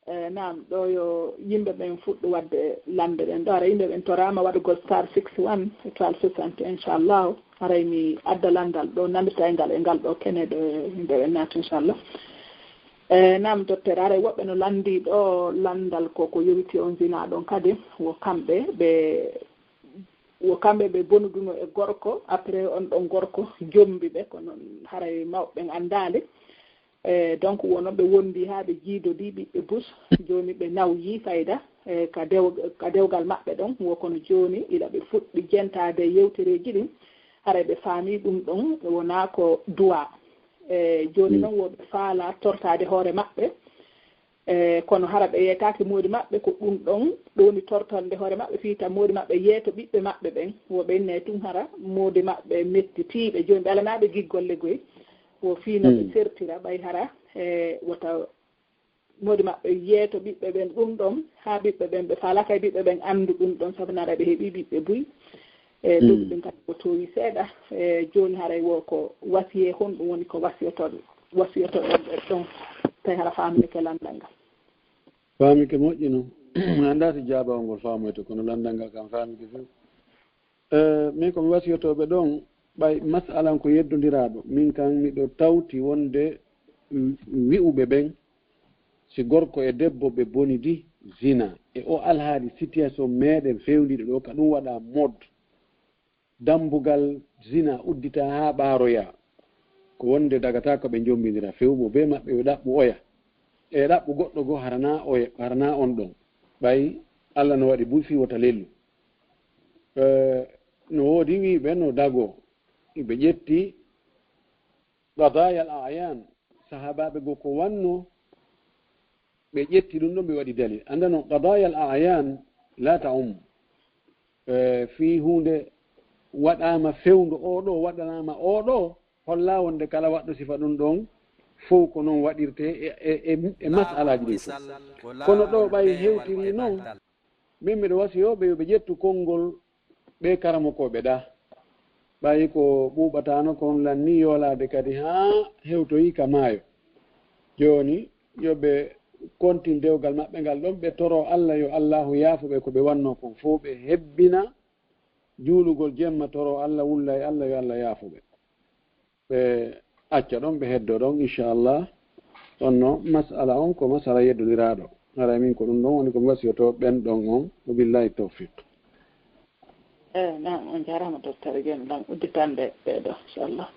Eh, naam, ɗo yo yimɓe ɓen fuɗɗu waɗde lande ɗen. Ɗo ara yimɓe ɓen toraama waɗugol star six one, étoile soixante, inchallahu. Haray mi adda landal ɗo, nandirta e ngal, e ngal ɗo kene ɗo yimɓe ɓen naati, inchallah. Eh, naam, docteur, haray woɓɓe no landi ɗo landal ko, ko yowiti on zina ɗon kadi, wo kamɓe ɓe, wo kamɓe ɓe bonuduno e gorko, après on ɗon gorko jombi ɓe, kono haray mawɓe ɓen anndaali. Eh, donc, wono ɓe wondi haa ɓe jiidodii ɓiɓɓe bus. Jooni ɓe nawyii fayda, eh, ka dew-, ka dewgal maɓɓe ɗon. Wo kono jooni, ila ɓe fuɗɗi jentaade e yewtereeji ɗin, haray ɓe faamii ɗum ɗon wonaa ko duwaa. Eh, jooni non, wo ɓe faalaa tortaade hoore maɓɓe. Eh, kono hara ɓe yeetaaki moodi maɓɓe, ko ɗum ɗon ɗo woni tortorde hoore maɓɓe, fii tan moodi maɓɓe yeeto ɓiɓɓe maɓɓe ɓen. Wo ɓe innay tun hara moodi maɓɓe mettitiiɓe. Jooni ɓe alanaa ɓe giggol legoy. Wo fii no ɓe sertira, ɓay hara, eh, wota moodi maɓɓe yeeto ɓiɓɓe ɓen ɗum ɗon, haa ɓiɓɓe ɓen ɓe faalaaka e ɓiɓɓe ɓen anndu ɗum ɗon, sabu nara ɓe heɓii ɓiɓɓe buy. E dogi ɗum kadi ko toowi seeɗa. E jooni haray wo ko wasiyee, honɗum woni ko wasiyotoɗon, wasiyotoɗon ɓe ɗon, tawi hara faamike lanndal ngal? Faamike moƴƴi non. Mi anndaa si jaabawol ngol faamoyto, kono lanndal ngal kam faamike few. Eh, min ko mi wasiyotooɓe ɗon, ɓay masalan ko yeddondiraaɗo, min kan miɗo tawti wonde, mm, wi'uɓe ɓen, si gorko e debbo ɓe bonidi zina, e o alhaali situation meɗen fewndiɗo ɗo, ka ɗum waɗa mod, dambugal zina uddita haa ɓaaroya, ko wonde dagata ko ɓe jombindira few, mo be maɓɓe yo ɗaɓɓu oya, e ɗaɓɓu goɗɗo goo harana oya, harana on ɗon, ɓay Allah no waɗi buy fii wota lellu. Eh, no woodi wiiɓe no dagoo, ɓe ƴetti qadaya al a'yan, sahaabaaɓe goo ko wanno, ɓe ƴetti ɗum ɗon, ɓe waɗi dalil. Annda non, qadaya al a'yan la ta'um. Eh, fii huunde waɗaama fewndo oo ɗoo, waɗanaama oo ɗoo, holla wonde kala waɗɗo sifa ɗum ɗon, fof ko noon waɗirtee e, e, e, e masalaaji ɗin fof. Kono ɗo ɓay hewtiri noon, min miɗo wasiyoo ɓe yo ɓe ƴettu konngol ɓee karamokooɓe ɗaa. Ɓay ko ɓuuɓataano kon lannii yoolaade kadi haa hewtoyi ka maayo. Jooni, yo ɓe kontin dewgal maɓɓe ngal ɗon, ɓe toroo Alla, yo Allaahu yaafo ɓe ko ɓe wannoo kon fof, ɓe hebbina juulugol jemma, toroo Alla, wulla e Alla, yo Alla yaafo ɓe. Ɓe acca ɗon, ɓe heddoo ɗon, inchallah. Ɗon no masala on ko masala yeddondiraaɗo. Haray min ko ɗum ɗon woni ko mi wasiyotoo ɓen ɗon on. Wa billahi tawfiq. Eyi, naam, on njaaraama, docteur Guène, lan udditande ɓee ɗoo, inchallah.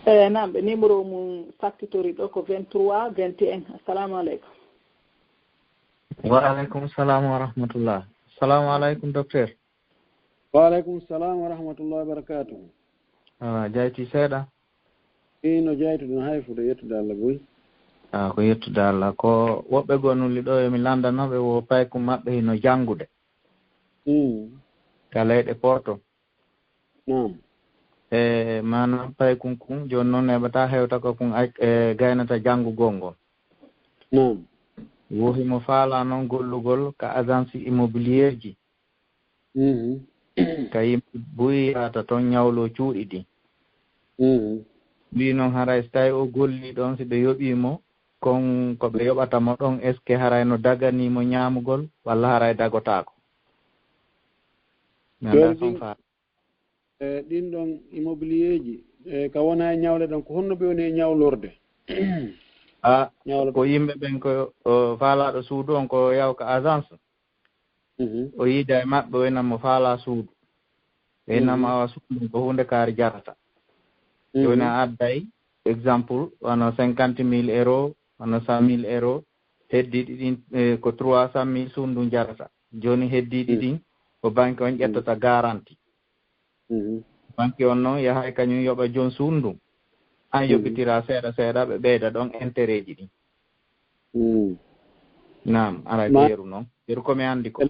Eyi, naam, ɓe numéro mum sakkitori ɗo ko vingt-trois vingt et un. Assalamu aleykum. Wa aleykum salam wa rahmatullah. Assalamu aleykum, docteur. Wa aleykum salam wa rahmatullahi wa barakatuh. Ah, jayti seeɗa? Ino jaytude no hay fude, yettude Allah buy. Ah, ko yettude Allah. Ko woɓɓe gonuli ɗo, yomi landanoɓe wo paykum maɓɓe hino janngude. Mm. Ka leyɗe Porto. Naam. E maanaam paykum kun, jooni noon neɓata hewta ko kun ay-, e gaynata janngugol ngol. Naam. Wo himo faalaa noon gollugol ka agence immobilier ji. Mhm. Ka yimɓe buy yaata toon ñawloo cuuɗi ɗin. Mhm. Mbii noon haray so tawi o gollii ɗoon, si ɓe yoɓii mo, kon ko ɓe yoɓata mo ɗoon, est-ce que haray no daganii mo ñaamugol, walla haray dagotaako? Mi anndaa Jooni son ɗin, faa- e, ɗin ɗon immobilieeji, e, ka wonaa e ñawle ɗon, ko honno ɓe woni e ñawlorde? A, Ñawle ko yimɓe ɓen ko, o, faalaaɗo suudu on ko yaw ka agence. Mhm. O yiida e maɓɓe, o innan mo faalaa suudu. Ɓe innan mo Mhm. awa suudu ko huunde kaari jarata. Jooni Mhm. a adday exemple, wano cinquante mille euros, wano cent mille euros, heddiiɗi ɗin, e, ko trois cent mille suudu ndun jarata. Jooni heddiiɗi Mhm. ɗin, ko banque on ƴettata garanti. Mhm. Banque on noon yahay kañum yoɓa joom suudu ndun. An Mhm. yoɓitira seeɗa seeɗa, ɓe ɓeyda ɗon intérêt ji ɗin. Mhm. Naam, aray Ma- ko yeru noon. Yeru ko mi anndi ko.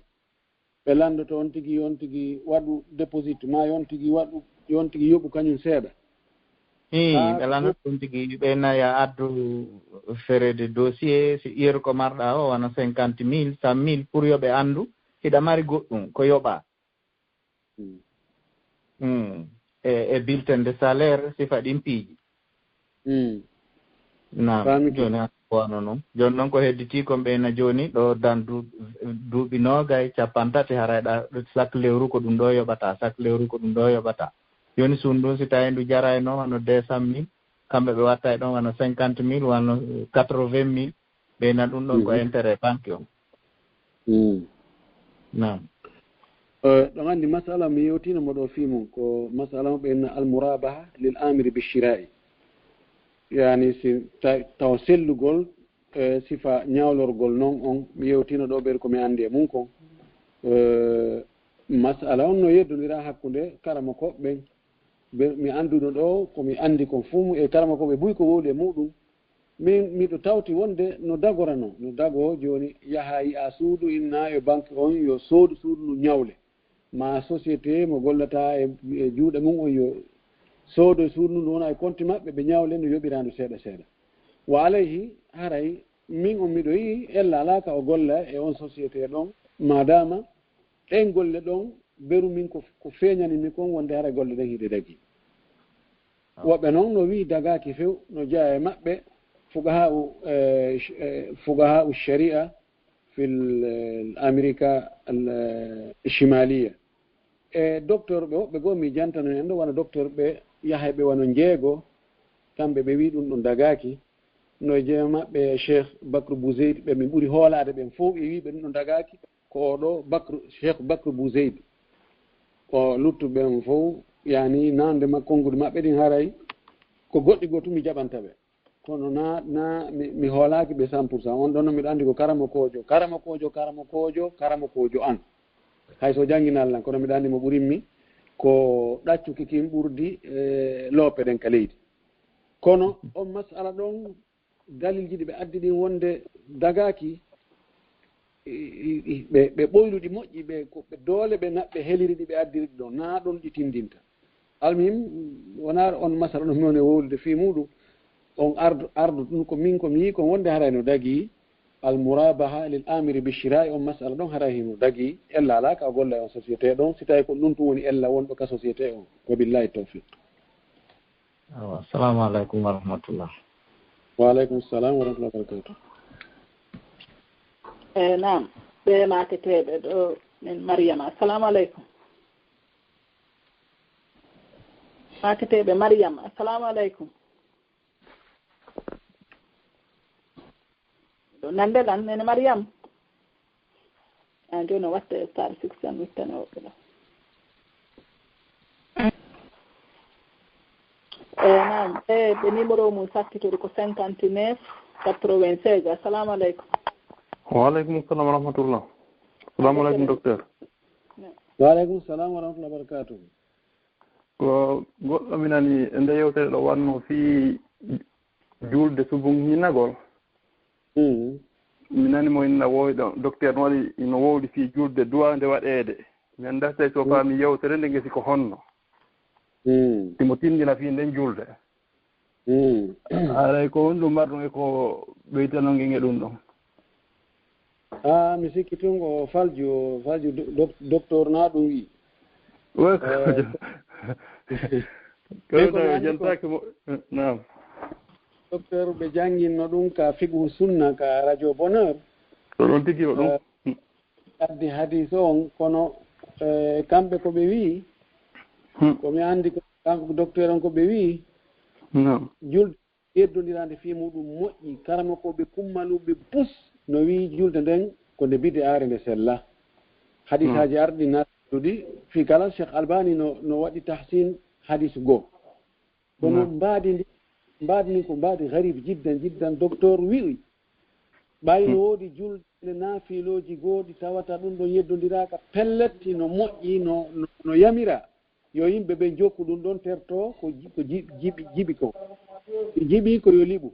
Ɓe lanndoto on tigi, on tigi waɗu déposit, ma yo on tigi waɗu, yo on tigi yoɓu kañum seeɗa. Ii, Ah, ɓe lanndata ɗum tigi, ɓe naya addu frais de dossier, si yeru ko marɗa o, wano cinquante mille, cent mille, pour yo ɓe anndu, hiɗa mari goɗɗum, ko yoɓa. Mm. Mm. E, e bulletin de salaire, sifa ɗin piiji. Mm. Naam, Faami ko. Jooni han ko wano noon. Jooni noon ko hedditii kon ɓeyna jooni, ɗo dan du-, duuɓi noogay, cappanɗe tati, haray ɗa, sak lewru ko ɗum ɗo yoɓata, sak lewru ko ɗum ɗo yoɓata. Jooni suudu ndun si tawi ndu jarayno wano deux cent mille, kamɓe ɓe wattay ɗon wano cinquante mille, wano quatre-vingt mille, ɓeyna ɗum ɗon ko Mhm. intérêt banque on. Mm. Naam. Eh, ɗon anndi masala mi yewtino mo ɗo fii mum, ko masala mo ɓe inna al murabaha lil amiri bi shira'i. Yani si ta-, taw sellugol, eh, sifa ñawlorgol non on, mi yewtino ɗo ɓeyr ko mi anndi e mum kon. Eh, masala on no yeddondira hakkunde karamoko ɓen. Be-, mi annduno ɗo ko mi anndi kon fuu e karamoko ɓe buy ko wowli e muɗum. Min miɗo tawti wonde no dagorano, no dago jooni yaha yi'a suudu inna e banque on yo soodu suudu ndu ñawle. Ma société mo gollata e, e juuɗe mum on yo soodo suudu ndu wona e konti maɓɓe, ɓe ñawle no yoɓirandu seeɗa seeɗa. Wa alayhi, haray min on miɗo yi'i ella alaa ka o golla e on société ɗon, madama ɗen golle ɗon beru min ko, ko feeñani mi kon wonde haray golle ɗen hiɗe dagi. Woɓɓe non no wi'i dagaaki few, no jeya e maɓɓe fuqaha'u, eh, sh-, eh, fuqaha'u shari'a fil, eh, Amerika al, eh, shimaliya. E docteur ɓe woɓɓe goo mi jantano en ɗo wano docteur ɓe yahay ɓe wano njeego, kamɓe ɓe wi'i ɗum ɗum dagaaki. No jeya maɓɓe Cheikh Bakr Bouzeid ɓe min ɓuri hoolaade ɓen fow e wi'i ɓe ɗum ɗum dagaaki. Ko o ɗo Bakr, Cheikh Bakr Bouzeid. Ko luttuɓe ɓen fow, yani nande ma-, konnguɗi maɓɓe ɗin haray ko goɗɗi goo tun mi jaɓanta ɓe. Kono na, na mi, mi hoolaaki ɓe cent pour cent. On ɗon no miɗo anndi ko karamokoojo, karamokoojo, karamokoojo, karamokoojo an. Hay so jannginal lan, kono miɗo anndi mo ɓurimmi ko ɗaccuki kin ɓurdi, e, loope ɗen ka leydi. Kono on masala ɗon, dalilji ɗi ɓe addi ɗin wonde dagaaki, i, i, i, ɓe, ɓe ɓoyluɗi moƴƴi, ɓe, ko ɓe doole ɓe na-, ɓe heliri ɗi ɓe addiri ɗi ɗon, na ɗon ɗi tindinta. Almuhim, wonaa on masala ɗon mi woni wowlude fii muuɗum. On ardu, ardu ɗum ko min ko mi yii kon wonde haray no dagii. Al murabaha lil amiri bi shira'i, on masala ɗon haray hino dagii. Ella alaa ka o golla e on société ɗon, si tawi ko ɗum tun woni ella wonɗo ka société on. Wa billahi tawfiq. Awa, assalamu alaikum wa rahmatullah. Wa alaikum salam wa rahmatullahi wa barakatuh. E naam, ɓe maaketeeɓe ɗo min Mariama. Assalamu alaikum. Maaketeeɓe Mariama, assalamu alaikum. Ɗo nande lan, nene Mariam. An jooni o watta star six tan wittane woɓɓe ɗo. E naam, e ɓe numéro mum sakkitoro ko cinquante-neuf quatre-vingt-seize. Assalamu alaikum. Wa alaikum salam wa rahmatullah. Assalamu alaikum, docteur. Wa alaikum salam wa rahmatullahi wa barakatuh. Ko goɗɗo mi nani e nde yewtere ɗo wanno fii julde subunhinagol. Mm. Mi nani mo inna wowi ɗo, docteur no waɗi, ino wowli fii julde duwa nde waɗeede. Mi anndaa tawi so Mm. faami yewtere nde ngesi ko honno. Mm. Himo tinndina fii nden julde. Mm. Haray ko honɗum marɗum e ko ɓeytanoo ngen e ɗum ɗon? Ah, mi sikki tun ko falju, falju do-, doc-, docteur na ɗum wi. Wa ko Eh, ko ɓe ko tawi mi o anndi ko jantaaki mo, eh, naam. Docteur ɓe jannginno ɗum ka fiqhu sunna ka Radio Bonheur. Ko ɗon tigi o ɗum. Eh, addi hadis on, kono, eh, kamɓe ko ɓe wi, Hmm. ko mi anndi ko kanko docteur on ko ɓe wi, Naam. julde yeddondiraande fii muɗum moƴƴi, karamokooɓe kummaluɓe pus no wi julde nden ko nde bid'aare nde sella. Hadisaaji Hmm. arɗi nattuɗi fii kala, Cheikh Albani no, no waɗi tahsin hadis goo. Kono Naam. mbaadi ndi, mbaadi ndi ko mbaadi garib jiddan, jiddan. Docteur wi'i, ɓay no Hmm. woodi julde naafiilooji gooɗi tawata ɗum ɗon yeddondiraaka pellet, no moƴƴi, no, no, no yamira. Yo yimɓe ɓe jokku ɗum ɗon terto ko ji-, ko ji-, jiɓi, jiɓi ko. Jiɓi ko yo liɓu.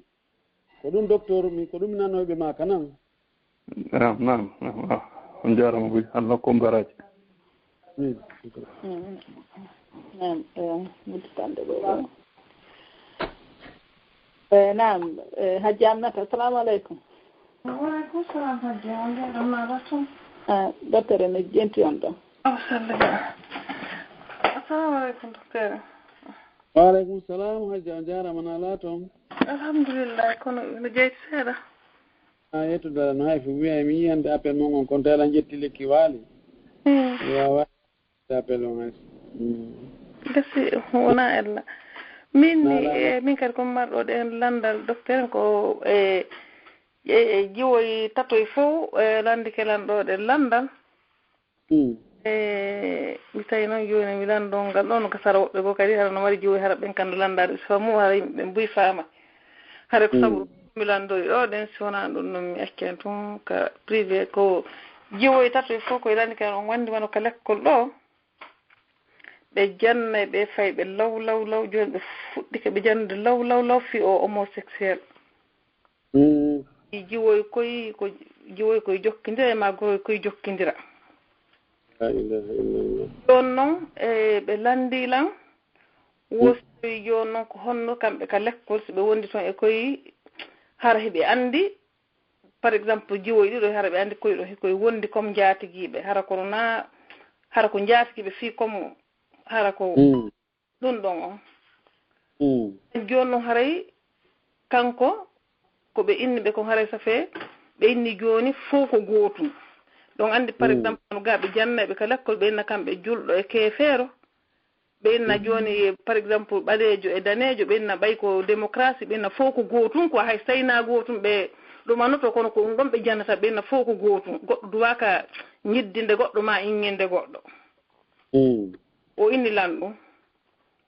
Ko ɗum docteur mi, ko ɗum mi nannoyɓe maa kanan. Naam, naam, naam, naam. On jaaraama buy, Allah ko mbaraaji. Mm. Mm. Naam, eh, mudditande ɗo. Eh, naam, eh, Hajji Aminata, assalamu alaikum. Wa alaikum salam, Hajji. On njaaraama, Allah toon. Ah, docteur, en jenti on ɗon. Oh, salli ba. Assalamu alaikum, docteur. Wa alaikum salam, Hajji. On njaaraama, na laaton. Alhamdulillah, kono no jeyti seeɗa. A yettude Allah no hay fof. Wiya mi yiyande appel mon on, kono tawi aɗa jetti lekki waali. Hmm. Mi wawa appel on hay. Hmm. Gasi, wona ella. Min ni, Nala. Eh, min kadi ko marɗo ɗen landal, docteur, ko, eh, e, e jiwoyi tatoy fof, e, landike lan ɗo ɗen landal. Mm. E, mi tawi noon jooni mi lanndoo ngal ɗo no ka sara woɓɓe goo kadi hara no mari jiwoyi hara ɓen kan no lanndaade ɓe famu hara yimɓe ɓen buy faama. Hara ko Mm. sabu mi lanndori ɗo ɗen si wonaa ɗum noon mi accan tun ka privé ko jiwoyi tatoy fof koye landike lan on wanndi wano ka lekkol ɗo. Ɓe jannay ɓe fay ɓe law, law, law, jooni ɓe fuɗɗike ɓe jannde law, law, law fii o homosexuel. Mm. Ɗi jiwoy koy, ko jiwoy koy jokkindira e maa goroy koy jokkindira. La ilaha illallah. Jooni noon, e ɓe lanndii lan, Mm. wosoy jooni noon ko honno kamɓe ka lekkol si ɓe wondi toon e koy hara hiɓe anndi, par exemple, jiwoy ɗiɗo hara ɓe anndi koy ɗo hikoy wondi comme njaatigiiɓe, hara kono naa, hara ko njaatigiiɓe fii comme hara ko Mm. ɗum ɗon on. Mm. Jooni noon haray kanko ko ɓe inni ɓe kon haray safee ɓe inni jooni fof ko gootum. Ɗon anndi par Mm. exemple no gaa ɓe jannay ɓe ka lekkol ɓe inna kamɓe julɗo e keefeero. Ɓe inna Mm. jooni par exemple ɓaleejo e daneejo ɓe inna ɓay ko démocratie ɓe inna fof ko gootum quoi hay so tawi naa gootum ɓe ɗumanoto kono ko ɗum ɗon ɓe jannata ɓe inna fof ko gootum. Goɗɗo duwaaka ñiddinde goɗɗo maa inñinde goɗɗo. Mm. O inni lan ɗum.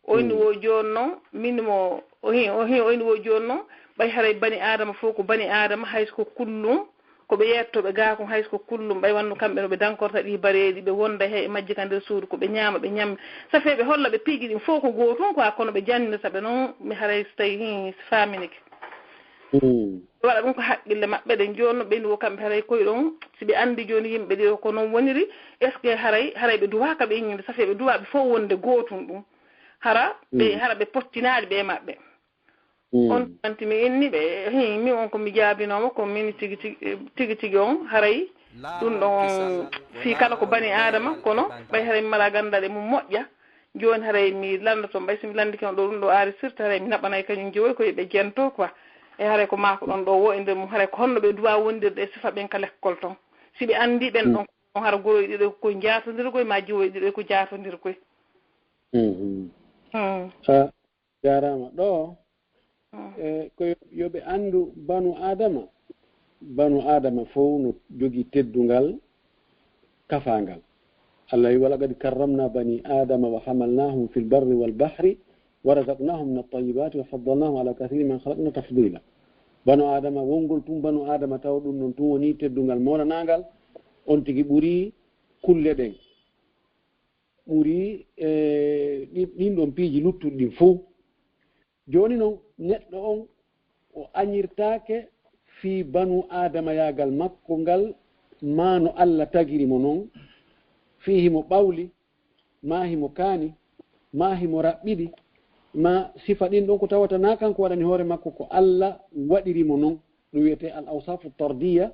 O inni Mm. wo jooni noon, min mo, o hin, o hin, o inni wo jooni noon, ɓay haray bani Aadama fof ko bani Aadama, hay so ko kullum, ko ɓe yettooɓe gaa kon, hay so ko kullum, ɓay wanno kamɓe no ɓe dankorta ɗi bareeɗi, ɓe wonda he e majji ka nder suudu, ko ɓe ñaama, ɓe ñammi. Safee ɓe holla ɓe piiji ɗin fof ko gootum quoi, kono ɓe jannirta ɓe noon, mi haray so tawi hin, si faaminike. Mm. Ɓe waɗa ɗum ko haqqille maɓɓe ɗen. Jooni no ɓe ni wo kamɓe haray koye ɗon, si ɓe anndi jooni yimɓe ɗiɗo ko noon woniri, est-ce que haray, haray ɓe duwaaka ɓe inñinde, safee ɓe duwaa ɓe fof wonde gootum ɗum. Hara ɓe, hara ɓe pottinaali ɓe maɓɓe. On tanti mi inni ɓe, "Hi, mi on ko mi jaabinooma, ko min tigi tigi, tigi tigi on, haray ɗum ɗon on fii kala ko bani Aadama, kono ɓay haray mi mala ganndal e mum moƴƴa, jooni haray mi lanndoto, ɓay si mi lanndike on ɗo ɗum ɗo aari sirta, haray mi naɓanay kañum jowoy ko yo ɓe jento quoi. E haray ko maa ko ɗon ɗo wo e nder mum, haray ko honno ɓe duwa wondirde e sifa ɓen ka lekkol ton. Si ɓe anndi ɓen ɗon ko hara goroy ɗiɗo ko jaatondirgoy, ma jowoy ɗiɗo ko jaatondirgoy." Mhm. Mm. A jaaraama. Ɗo, mm, e, ko yo, yo ɓe anndu banu Aadama. Banu Aadama fof no jogii teddungal kafaangal. Allah wi, "ولقد كرمنا بني آدم وحملناهم في البر والبحر ورزقناهم من الطيبات وفضلناهم على كثير ممن خلقنا تفضيلا." Banu Aadama, wongol tun banu Aadama taw ɗum ɗon tun woni teddungal moolanaangal, on tigi ɓuri kulle ɗen. Ɓuri, e, ɗi-, ɗin ɗon piiji luttuɗi ɗin fow. Jooni non, neɗɗo on, o añirtaake fii banu aadamayaagal makko ngal, maa no Alla tagiri mo non, fii himo ɓawli, maa himo kaani, maa himo raɓɓiɗi, maa sifa ɗin ɗon ko tawata naa kanko waɗani hoore makko, ko Alla waɗiri mo non. Ɗum wiyetee al awsafu tardiya,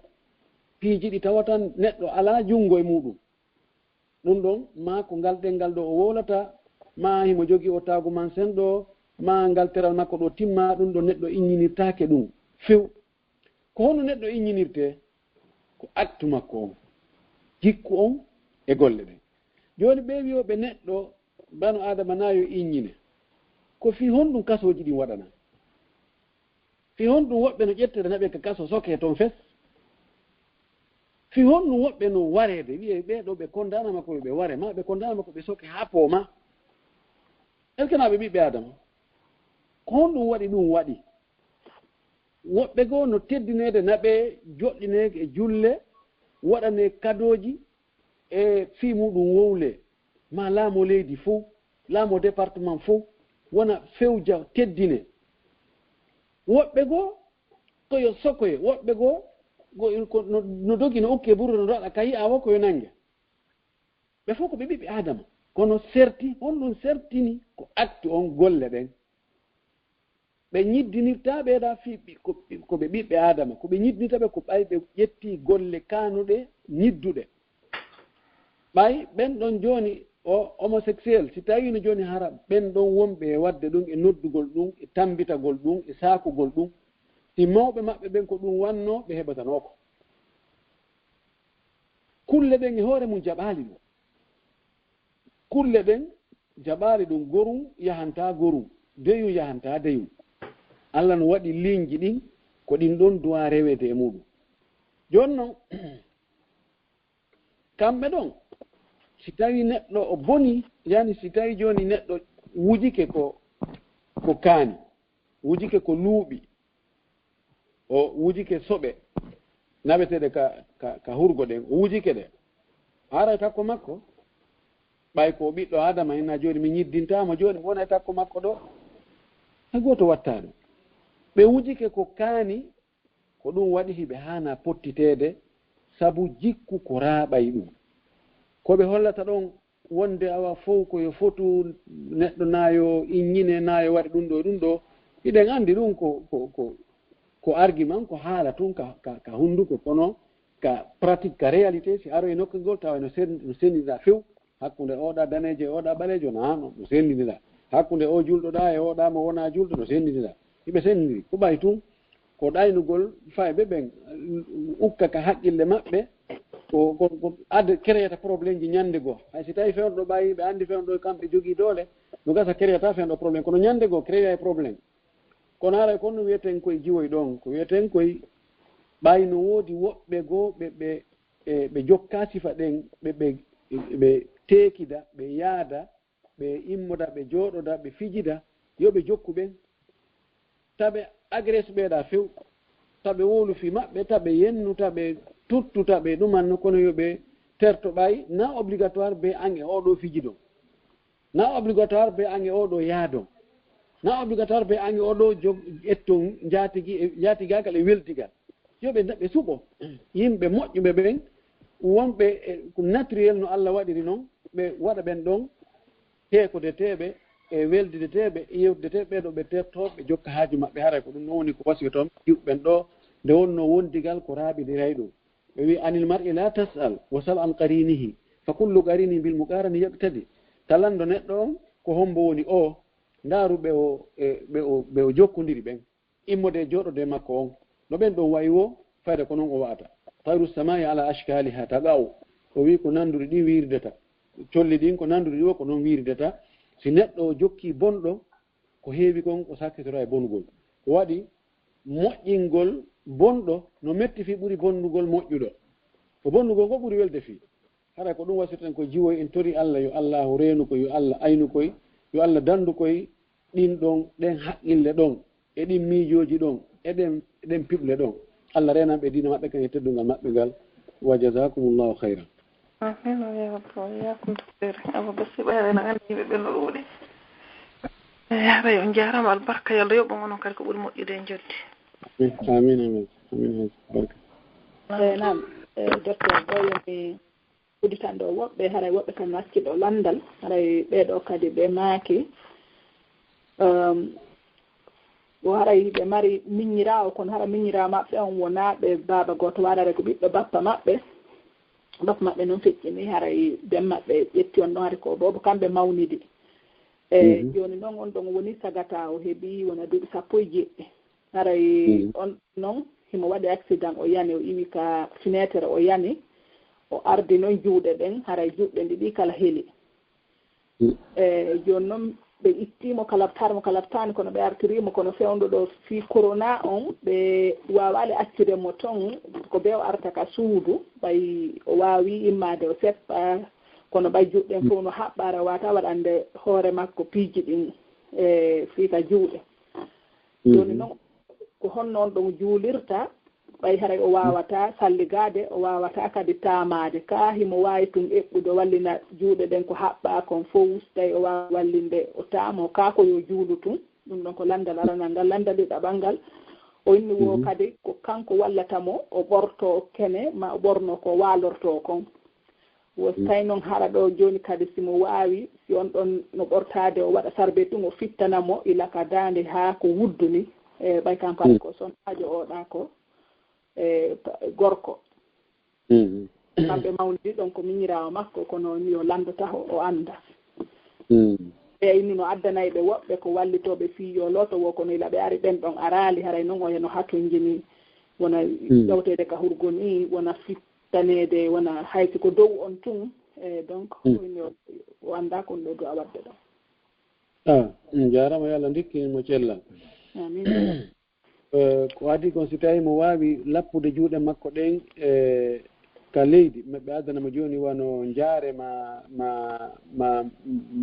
piiji ɗi tawata neɗɗo alaa junngo e muuɗum. Ɗum ɗon, maa ko ngal ɗenngal ɗo o wowlata, maa himo jogii o taagumansen ɗo, maa ngal teral makko ɗo timma, ɗum ɗo neɗɗo iññinirtaake ɗum few. Ko honno neɗɗo iññinirtee? Ko acte makko on, jikku on e golle ɗen. Jooni ɓee wiyooɓe neɗɗo, banu Aadama na yo iññine. Ko fii honɗum kasooji ɗin waɗanaa? Fii honɗum woɓɓe no ƴetteede na ɓe ka kaso sokee ton fes? Fii honɗum woɓɓe no wareede, wiyee ɓee ɗoo ɓe kondaanama ko ɓe ware, maa ɓe kondaanama ko ɓe soke haa poomaa? Est-ce que na ɓe ɓiɓɓe Aadama? Ko honɗum waɗi ɗum waɗi? Woɓɓe goo no teddineede na ɓe joɗɗinee e julle, waɗanee kadooji, e fii muuɗum wowlee, maa laamoo leydi fow, laamoo département fow, wona fewja teddinee. Woɓɓe goo ko yo sokoye, woɓɓe goo ko, ko no, no dogi no ukkee burro no daɗa ka yi'aa woo ko yo nannge. Ɓe fow ko ɓe ɓiɓɓe Aadama, kono serti, honɗum sertini? Ko acte on, golle ɗen. Ɓe ñiddinirtaa ɓee ɗaa fii ɓi-, ko, ko ɓe ɓiɓɓe Aadama, ko ɓe ñiddinirta ɓe ko ɓay ɓe ƴettii golle kaanuɗe, ñidduɗe. Ɓay ɓen ɗon jooni, o homosexuel, si tawii no jooni hara ɓen ɗon wonɓe e waɗde ɗum, e noddugol ɗum, e tammbitagol ɗum, e saakugol ɗum, si mawɓe maɓɓe ɓen ko ɗum wannoo, ɓe heɓatanoo ko. Kulle ɗen e hoore mum jaɓaali ɗum. Kulle ɗen jaɓaali ɗum, gorum yahantaa gorum, deyum yahantaa deyum. Alla no waɗi liiñji ɗin, ko ɗin ɗon duwaa reweede e muuɗum. Jooni non, kamɓe ɗon, si tawii neɗɗo o bonii, yani si tawii jooni neɗɗo wujike ko, ko kaani, wujike ko luuɓi, o wujike soɓe naɓeteeɗe ka, ka, ka hurgo ɗen, o wujike ɗe. Haray takko makko, ɓay ko o ɓiɗɗo Aadama, ina jooni mi ñiddintaa mo, jooni mi wona e takko makko ɗo. Hay gooto wattaa ɗum. Ɓe wujike ko kaani, ko ɗum waɗi hiɓe haana pottiteede, sabu jikku ko raaɓay ɗum. Ko ɓe hollata ɗon, wonde awa fow ko yo fotu neɗɗo na yo iññine, na yo waɗe ɗum ɗo e ɗum ɗo. Hiɗen anndi ɗum ko, ko, ko, ko argument, ko haala tun ka, ka, ka hunnduko, kono ka pratique, ka réalité, si aroyi nokkuyel ngol, tawa no sen-, no senndindiraa few hakkunde oɗa daneejo e oɗa ɓaleejo, na no, no senndindiraa. Hakkunde o julɗo ɗa e oɗa mo wona julɗo, no senndindiraa. Hiɓe senndindiri. Ko ɓay tun, ko ɗaynugol fayɓe ɓen, ukka ka haqqille maɓɓe, ko, ko, ko ad-, créata problème ji ñannde goo. Hay si tawii fewndo ɓay, ɓe anndi fewndo kamɓe jogii doole, no gasa créata fewndo problème. Kono ñannde goo, créay problème. Kono haray ko no wiyeten koye jiwoy ɗon, ko wiyeten koye ɓay no woodi woɓɓe goo ɓe, ɓe, e, ɓe jokka sifa ɗen, ɓe, ɓe, ɓe teekida, ɓe yaada, ɓe immoda, ɓe jooɗoda, ɓe fijida, yo ɓe jokku ɓen. Ta ɓe agresse ɓeeɗa few, ta ɓe wowlu fii maɓɓe, ta ɓe yennu, ta ɓe tuttu, ta ɓe ɗumanno, kono yo ɓe terto ɓay, na obligatoire be an e oɗo fijidon. Na obligatoire be an e oɗo yaadon. Na obligatoire be an e oɗo jog-, etton njaatigi, e, njaatigaagal e weldigal. Yo ɓe, ɓe suɓo yimɓe moƴƴuɓe ɓen, wonɓe e ko naturel no Alla waɗiri non, ɓe waɗa ɓen ɗon teekodeteeɓe, e weldideteeɓe, yewtideteeɓe, ɓee ɗo ɓe teftoo, ɓe jokka haaju maɓɓe, haray ko ɗum noon woni ko wasiyoton yiɓɓen ɗo, nde wonnoo wondigal ko raaɓiɗiray ɗum. Ɓe wi'i, "Anil mar'i la tas'al, wa sal an qarinihi, fa kullu qarinin bil muqarani yaqtadi." Ka lanndo neɗɗo on, ko hombo woni o, ndaaru ɓe o, e, ɓe o, ɓe o jokkondiri ɓen. Immode e jooɗode makko on, no ɓen ɗon wa'i wo, fayda ko non o wa'ata. Tayru samaa'i ala ashkaliha taqa'u. O wi'i ko nannduri ɗin wiiridata. Colli ɗin ko nannduri ɗin wo, ko non wiiridata. Si neɗɗo o jokki bonɗo, ko heewi kon o sakkitora e bonugol. Ko waɗi moƴƴingol bonɗo no metti fii ɓuri bonnugol moƴƴuɗo. Ko bonnugol ngol ɓuri welde fii. Hara ko ɗum wasirten ko jiwoy en tori Allah, yo Allahu reenu koy, yo Allah aynu koy, yo Allah dandu koy ɗin ɗon, ɗen haqqille ɗon, e ɗin miijooji ɗon, e ɗen, e ɗen piɓle ɗon. Allah reenan ɓe diina maɓɓe kan e teddungal maɓɓe ngal. Wa jazakumullahu khayran. Amin, wa ya Rabbi, wa iyyakum, docteur. Awa, basi ɓayre na anndi yimɓe ɓe no ɗuuɗi. Eh, hara yo on njaaraama, albarka, yo Allah yoɓ on onon kadi ko ɓuri moƴƴude e njoɓdi. Amin, amin, amin. Amin, hajji, barka. Eh, naam, eh, docteur, ɗo yo mi udditan ɗo woɓɓe, haray woɓɓe kam no acci ɗo lanndal, haray ɓee ɗo kadi ɓe maaki, ehm, o haray ɓe mari miññiraawo, kono hara miññiraawo maɓɓe on wonaa ɓe baaba gooto, waɗa haray ko ɓiɗɗo bappa maɓɓe. Bappa maɓɓe non feƴƴini, haray ben maɓɓe ƴetti on ɗon, haray ko boobo kamɓe mawnidi. E, mhm, jooni non on ɗon woni sagata o heɓi wona duuɓi sappo e jeeɗiɗi. Haray, mhm, on non himo waɗi accident, o yani, o iwi ka fenêtre, o yani, o ardi non juuɗe ɗen, haray juuɗe ɗiɗi kala heli. Mm. E, jooni non ɓe ittii mo ka labtaare, mo ka labtaani, kono ɓe artirii mo, kono fewndo ɗo fii corona on, ɓe waawaali accude mo ton, ko bee o arta ka suudu, ɓay o waawi immaade, o seppa, kono ɓay juuɗe ɗen fof no haɓɓaare, o waawata waɗande hoore makko piiji ɗin, e, fii ka juuɗe. Jooni, mhm, non, ko honno on ɗon juulirta, ɓay haray o waawataa salligaade, o waawataa kadi taamaade. Kaa himo waawi tun eɓɓude, wallina juuɗe ɗen ko haɓɓaa kon fof, tawi o waawa wallinde, o taamo, kaa ko yo juulu tun. Ɗum ɗon ko lanndal aranal ngal, lanndal ɗiɗaɓal ngal. O inni wo, mhm, kadi ko kanko wallata mo, o ɓortoo kene, ma o ɓornoo ko waalortoo kon. Wo, mm, tawi noon hara ɗo jooni kadi, si mo waawi, si on ɗon no ɓortaade, o waɗa sarbe tun, o fittana mo ila ka daande haa ko wuddu ni. E, ɓay kan kadi, mm, ko son aajo oɗa ko, e, pa-, gorko. Mm. Kamɓe mawnidi ɗon ko miñiraawo makko, kono ni yo lanndo taho, o annda. Mm. Ɓe inni no addanay ɓe woɓɓe ko wallitooɓe fii yo looto wo, kono ila ɓe ari ɓen ɗon araali, haray non o heno hatonjini, wona, mm, ƴawteede ka hurgo ni, wona fit-, taneede wona hay si ko dow on tun, e, donc, mm, o, o anndaa kon ɗo du'a waɗde ɗon. Ah, mm, jaaraama, yo Allah ndikkin mo cellal. Amin. Eh, ko adii kon, si tawii mo waawi lappude juuɗe makko ɗen, e, ka leydi, ma ɓe addana mo jooni wano njaare ma, ma, ma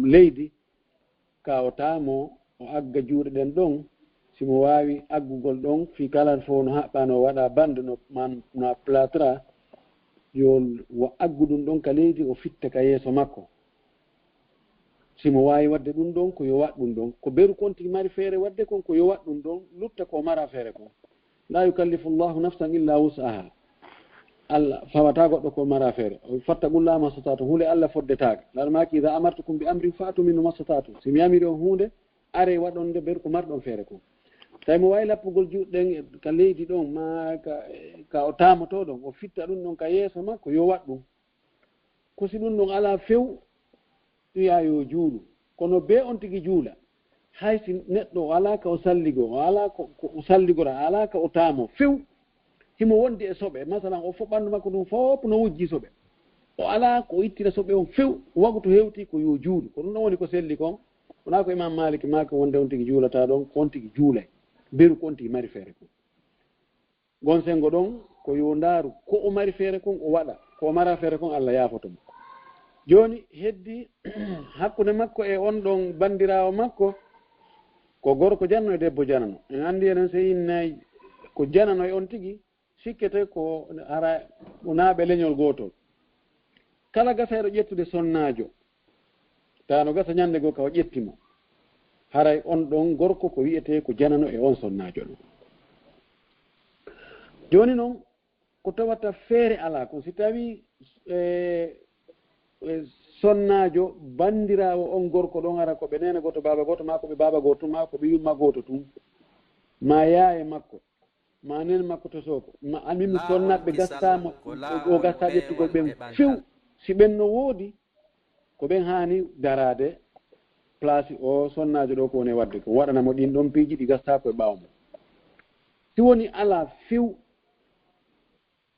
leydi, ka o taamo, o agga juuɗe ɗen ɗon, si mo waawi aggugol ɗon, fii kala fof no haɓɓa, no waɗa bande, no, man, no plâtre, yo wa-, aggu ɗum ɗon ka leydi, o fitta ka yeeso makko. Si mo waawi waɗde ɗum ɗon, ko yo waɗ ɗum ɗon. Ko beru kon tigi mari feere waɗde kon, ko yo waɗ ɗum ɗon, lutta ko mara feere kon. La yukallifu Allahu nafsan illa wus'aha. Allah fawataa goɗɗo ko mara feere. O fattaqullaha mastata'tum. Huunde Allah foddetaake. Laara maaki, "Idha amartukum bi amrin fa'tu minhu mastata'tum." Si mi yamiri on huunde, aree waɗon nde beru ko marɗon feere kon. Tawi mo waawi lappugol juuɗe ɗen ka leydi ɗon, ma ka, ka o taamoto ɗon, o fitta ɗum ɗon ka yeeso makko, yo waɗ ɗum. Ko si ɗum ɗon alaa few, wi'a yo juulu. Kono bee on tigi juula, hay si neɗɗo o alaa ka o salligoo, o alaa ko, ko o salligora, o alaa ka o taamo few, himo wondi e soɓe, masalan, o fo-, ɓanndu makko ndun fof no wujji soɓe, o alaa ko o ittira soɓe on few, waktu hewti ko yo juulu. Ko ɗum ɗon woni ko selli kon, wonaa ko Imam Malik maaki wonde on tigi juulataa ɗon, ko on tigi juulay. Beru ko on tigi mari feere kon. Gon senngo ɗon, ko yo ndaaru ko o mari feere kon, o waɗa. Ko o mara feere kon, Allah yaafoto mo. Jooni, heddi hakkunde makko e on ɗon banndiraawo makko, ko gorko janano e debbo janano. En anndi enen, so innay ko janano e on tigi, sikkete ko hara wonaa ɓe leñol gootol. Kala gasayɗo ƴettude sonnaajo, tawa no gasa ñannde goo ka o ƴetti mo. Haray on ɗon gorko ko wi'etee ko janano e on sonnaajo ɗon. Jooni non, ko tawata feere alaa kon, si tawii, e, e, sonnaajo banndiraawo on gorko ɗon, hara ko ɓe neene gooto, baaba gooto, maa ko ɓe baaba gooto, maa ko ɓe yumma gooto tun, maa yaaye makko, maa nene makko to sooko, ma almimu sonnaɓe gastaama, o gasta ƴettugol ɓen few. Si ɓen no woodi, ko ɓen haani daraade place o sonnaajo ɗo ko woni e waɗde ko, waɗana mo ɗin ɗon piiji ɗi gastaa ko e ɓaawo mum. Si woni alaa few,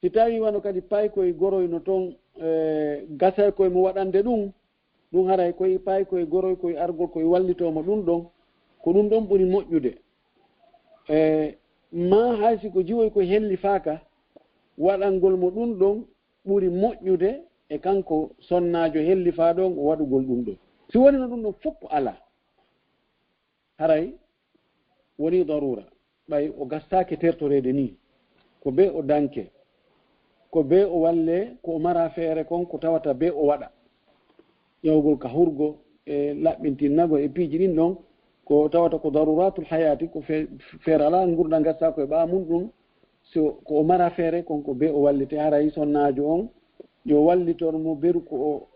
si tawii wano kadi paykoy goroy no ton, e, gasay koye mo waɗande ɗum, ɗum haray koye paykoy goroy koye argol koye wallitoo mo ɗum ɗon, ko ɗum ɗon ɓuri moƴƴude. E, maa hay si ko jiwoy koye hellifaaka, waɗangol mo ɗum ɗon ɓuri moƴƴude e kanko sonnaajo hellifaaɗo on o waɗugol ɗum ɗon. Si woni no ɗum ɗon fof alaa, haray woni daruura, ɓay o gastaake tertoreede nii, ko bee o danke, ko bee o walle, ko o mara feere kon, ko tawata bee o waɗa. Ƴawgol ka hurgo e laɓɓintinnagol e piiji ɗin ɗon, ko tawata ko daruratul hayaati, ko fe-, feere alaa ngurndan gastaa ko e ɓaa mum ɗum, so ko o mara feere kon ko bee o wallite, haray sonnaajo on, yo wallitor mo beru ko o,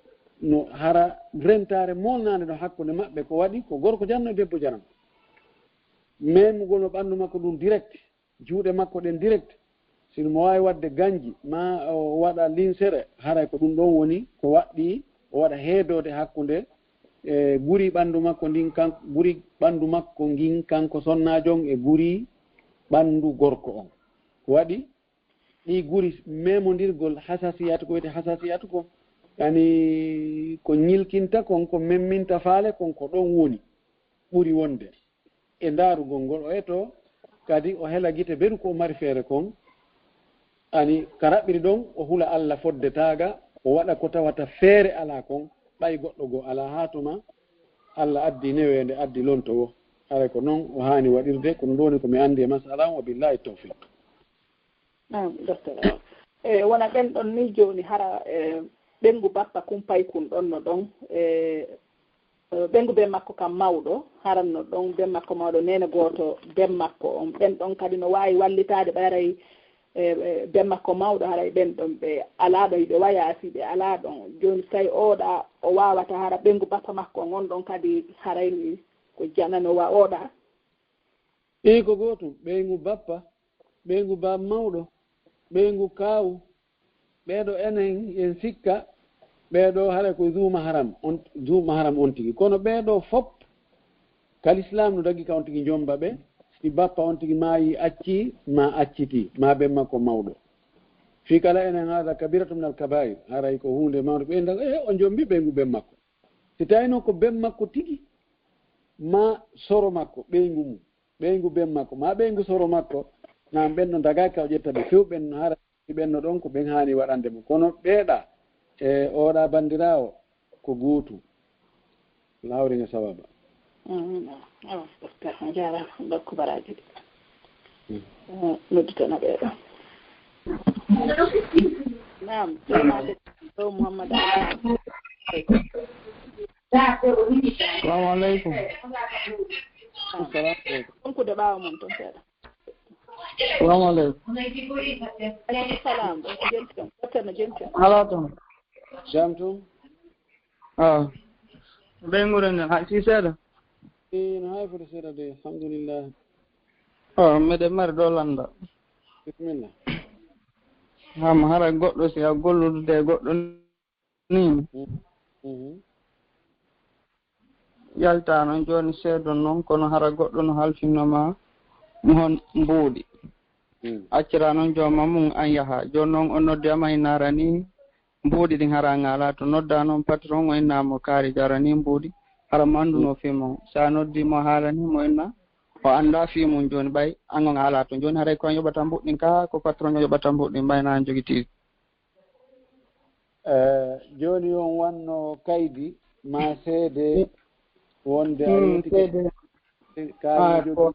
no hara rentaare molnaande ɗo hakkunde maɓɓe, ko waɗi ko gorko janno e debbo janano. Memugol mo ɓanndu makko ɗum direct, juuɗe makko ɗen direct, si mo waawi waɗde ganji, maa o waɗa linsere, haray ko ɗum ɗon woni ko waɗɗi, o waɗa heedoode hakkunde, e guri ɓanndu makko ndin kan-, guri ɓanndu makko ngin kanko sonnaajo on e guri ɓanndu gorko on. Ko waɗi ɗi guri memondirgol hasasiyatu, ko wiyetee hasasiyatu ko, yani ko ñilkinta kon, ko memminta faale kon, ko ɗon woni ɓuri wonde e ndaarugol ngol. O etoo kadi o hela gite beru ko o mari feere kon, ani ka raɓɓiri ɗon, o hula Alla fodde taaga, o waɗa ko tawata feere alaa kon, ɓay goɗɗo goo alaa, haa tuma Alla addi neweende, addi lonto woo. Haray ko non o haani waɗirde, ko ɗum ɗoo woni ko mi anndi e masala on, wa billahi tawfiq. Naam, docteur. E, wona ɓen ɗon ni jooni hara, e, ɓeyngu bappa kun paykun ɗon no ɗon, e, e, ɓeyngu ben makko kam mawɗo, haran no ɗon ben makko mawɗo, neene gooto ben makko on, ɓen ɗon kadi no waawi wallitaade ɓay haray, e, e, ben makko mawɗo, haray ɓen ɗon ɓe alaa ɗon, hiɓe wayaa si ɓe alaa ɗon. Jooni si tawi ooɗa o waawata hara ɓeyngu bappa makko on, on ɗon kadi haray ni ko janano wa ooɗa? Ii, ko gootum, ɓeyngu bappa, ɓeyngu baaba mawɗo, ɓeyngu kaawu, ɓee ɗoo enen en sikka, ɓee ɗoo haray ko zu maharam on, zu maharam on tigi. Kono ɓee ɗoo fof, ka lislaam no dagi ka on tigi njomba ɓe, si bappa on tigi maayii, accii, maa accitii, maa ben makko mawɗo. Fii kala enen, haada kabiratu minal kabaa'ir, haray ko huunde mawnde, ɓe nda, e, o njombi ɓeyngu ben makko. Si tawii noon ko ben makko tigi, maa soro makko, ɓeyngu mum, ɓeyngu ben makko, maa ɓeyngu soro makko, naam, ɓen no dagaaki ka o ƴetta ɓe few, ɓen no hara, si ɓen no ɗon, ko ɓen haani waɗande mo. Kono ɓeeɗa, e, ooɗa banndiraawo, ko gootum. Lawri nge sawaba. Amin. Awa, docteur, a jaaraama. Dokku baraaji ɗi. Mm. Eh, nodditana ɓeeɗo. Naam, ɗo Muhammad Ali. Salamu aleykum. Salamu aleykum. Ronkude ɓaawo mon toon seeɗa. Salamu aleykum. Aleykum salam. Jenti on. Docteur no jenti on. Alaa toon. Jam toon? Ah. Ɓeynguure nden, hay si seeɗa? Ii, no hay foti seeɗa de, alhamdulillah. Oh, miɗen mari ɗo lannda. Bisimilla. Ham hara goɗɗo si a gollude e goɗɗo ni. Mhm. Mhm. Yalta noon jooni seedo noon, kono hara goɗɗo no halfinno ma mo hon mbuuɗi. Mm. Accira noon jooma mum an yaha. Jooni noon o noddi ama inna ara ni mbuuɗi ɗin hara ngala to nodda noon patron o inna mo kaari jara ni mbuuɗi. Hara mo annduno fii mo. Sa noddi mo haala ni mo inna o annda fii mum jooni ɓay an on haala to. Jooni haray ko an yoɓata mbuuɗi ɗin ka ko patron o yoɓata mbuuɗi ɗin ɓay na an jogiti. Eh, jooni on wanno kaydi ma seede wonde a Mm, yettike seede. Kaari Ah, jogi ko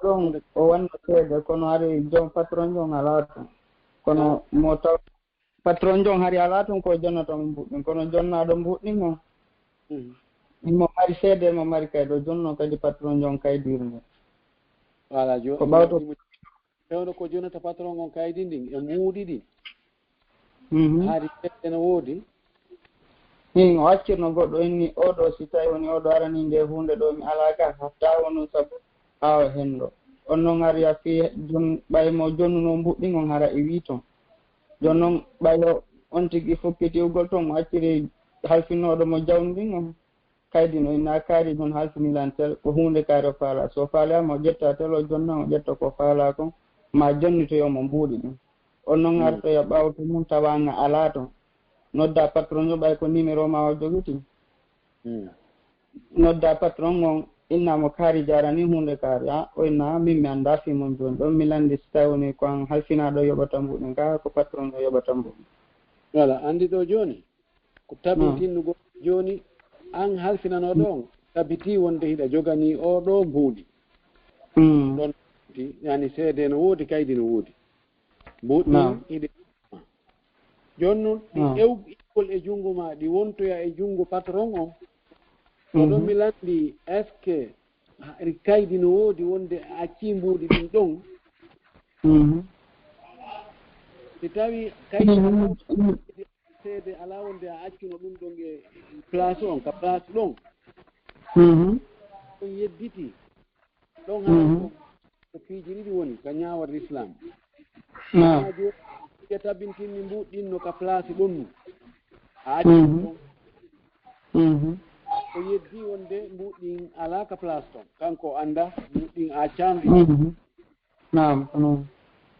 ɗon o wanno seede, kono ari joom patron on alaa ton. Kono Ah. mo taw patron on hari alaa ton ko jonnoto mo mbuuɗin, kono jonnaɗo mbuuɗin o. Mm. Mo mari seede, mo mari kaydi, o jonno kadi patron on kaydi mo. Voilà, jo-, Ko ɓawto mo-, mo-, hewno ko jonnata patron on kaydi ndin e mbuuɗi ɗin. Mhm. Hari seede no woodi. Min o accirno goɗɗo inni, "Oo ɗoo, si tawi woni oo ɗoo arani nde huunde ɗoo, mi alaa ga, hatta wonu sabu haa o henndo." On noon ari a fii jon-, ɓay mo jonnuno mbuɗɗin on hara iwii ton. Jooni noon ɓay o on tigi fukkitiwgol ton, mo acciri halfinooɗo mo jawndin on. Kaydi no inna kaari ɗum halfini lantel, ko huunde kaari o faalaa. So o faalaa mo ƴetta tel o jonna, o ƴetta ko faalaa kon, ma jonnitoyo mo mbuuɗi ɗin. On noon artoya ɓaawo to mum tawa nga alaa ton. Nodda patron o ɓay ko numéro ma o jogiti. Nodda patron on, inna mo kaari jarani huunde kaari. A, o inna min mi anndaa fii mum jooni ɗon, mi lanndi si tawi woni ko an halfinaaɗo yoɓata mbuuɗi ɗin, kaa ko patron o yoɓata mbuuɗi. Voilà, anndi ɗo jooni, ko tabintinnugol jooni, an halfinanooɗo on, tabitii wonde hiɗa joganii oo ɗoo mbuuɗi. Mm. Ɗon, yani, seede no woodi, kaydi no woodi. Mbuuɗi ɗin hiɗe. Jooni noon, ɗi ew-, iwgol e junngo maa, ɗi wontoya e junngo patron on. Ko ɗon mi lanndi, est-ce que ha-, kaydi no woodi wonde a accii mbuuɗi ɗin ɗon? Mhm. Si tawi kaydi no woodi, seede alaa wonde a accuno ɗum ɗon e place on, ka place ɗon. Mhm. On yedditi. Ɗon haray ko, ko piiji ɗiɗi woni ka ñaawal Islam. Naam. Haa jooni, ɓe tabintinni mbuuɗi ɗin no ka place ɗon nun. A acci ɗon. Mhm. Ko yeddi wonde mbuuɗi ɗin alaa ka place ton. Kanko annda mbuuɗi ɗin a accaano ɗi. Mhm. Naam, ko noon.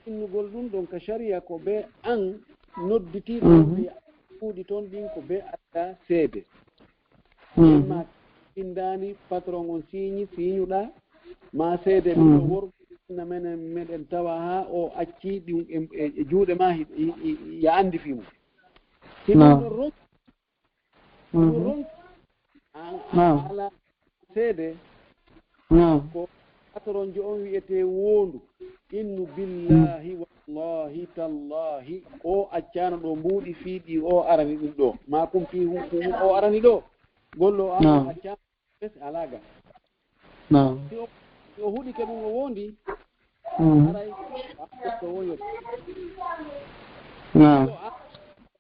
Innugol ɗum ɗon ka sharia ko be an nodditiiɗo wonde kuuɗi ton ɗin ko be adda seede. Mm. Ma inndaani patron on siiñi, siiñuɗaa, ma seede ɓe ɗo worɓe na menen meɗen tawa haa o acci ɗum e, e, e juuɗe ma hi-, hi-, hi-, ya anndi fii mum. Si ɗum ɗon ronki Ɗum ronki. An, an alaa seede. Ko patronjo on wi'etee woondu. Innu billahi, wallahi, tallahi. O accaano ɗo mbuuɗi fii ɗi o arani ɗum ɗo. Ma kum fii hu-, hu-, o arani ɗo. Gollo o accaano bes alaa ga. Naam. Si o, si o huɗike ɗum o wondi, haray ko woni. Naam. Ko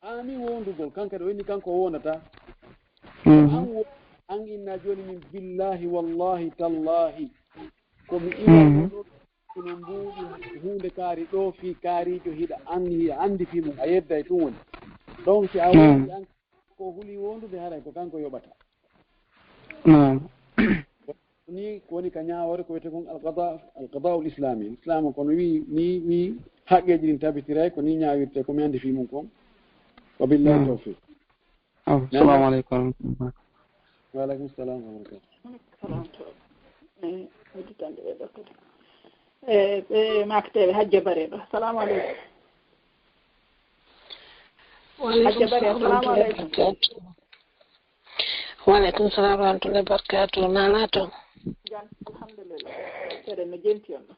a, a mi wondugol, kanka ɗo inni kanko o wondata. An wo-, an inna jooni min billahi, wallahi, tallahi. Ko mi iwa ɗo, no mbuuɗi huunde kaari ɗo fii kaarijo hiɗa an, hiɗa anndi fii mum, a yedday ɗum woni. Donc si a wondi an ko huli wondude, haray ko kanko yoɓata. Naam. Ni ko woni ka ñaawoore ko wiyetee kon alqada, alqadaul islami. Islam ko no wi, ni wi haqqeeji ɗin tabitiray, ko ni ñaawirte, ko mi anndi fii mum kon. Wa billahi tawfiq. Assalamu aleykum. Wa aleykum salam wa barakatuh. Salam to. Eh, udditande ɓe ɗo kadi. Eh, ɓe makteeɓe Hajja Bare ɗo. Assalamu aleykum. Hajja Bare, assalamu aleykum. Wa aleykum salam wa rahmatullahi wa barakatuh. Nana to? Jam, alhamdulillah. Seeɗa no jenti on ɗo.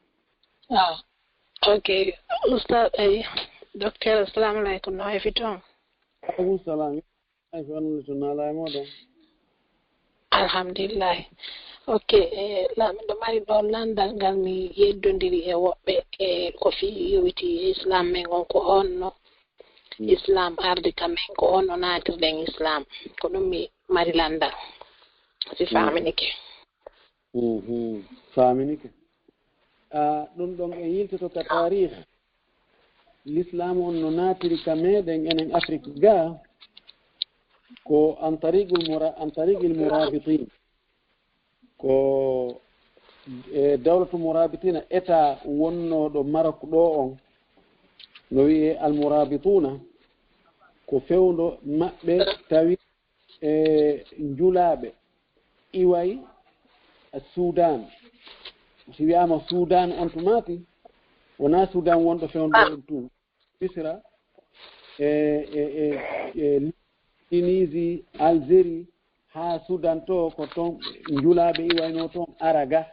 Ah, ok. Ustaz, eh, docteur, assalamu aleykum. No hefi toon? Aleykum salam. Ay, ko Allah to nala e moɗon. Alhamdulillahi. Ok, eh, la-, miɗo mari ɗo landal ngal mi yeddondiri e woɓɓe, e ko fii yowiti e Islam men on ko honno Islam ardi ka men, ko honno naatirɗen Islam. Ko ɗum mi mari landal. Si faaminike. Mhm. Faaminike. Ah, ɗum ɗon en yiltoto ka taarih. Lislaamu on no naatiri ka meɗen enen Afrik ga, ko an tariqul mura-, an tariqil murabitin. Ko e dawlatu murabitina, état wonnooɗo Marok ɗo on, no wi'e al murabituna, ko fewndo maɓɓe tawi e njulaaɓe iway Sudan. Si wiyaama Sudan on tumaati, wonaa Sudan wonɗo fewndo ɗum tun. Misra, e, e, e, e Tunisie, Algérie, haa Sudan to, ko ton njulaaɓe iwaynoo ton ara ga.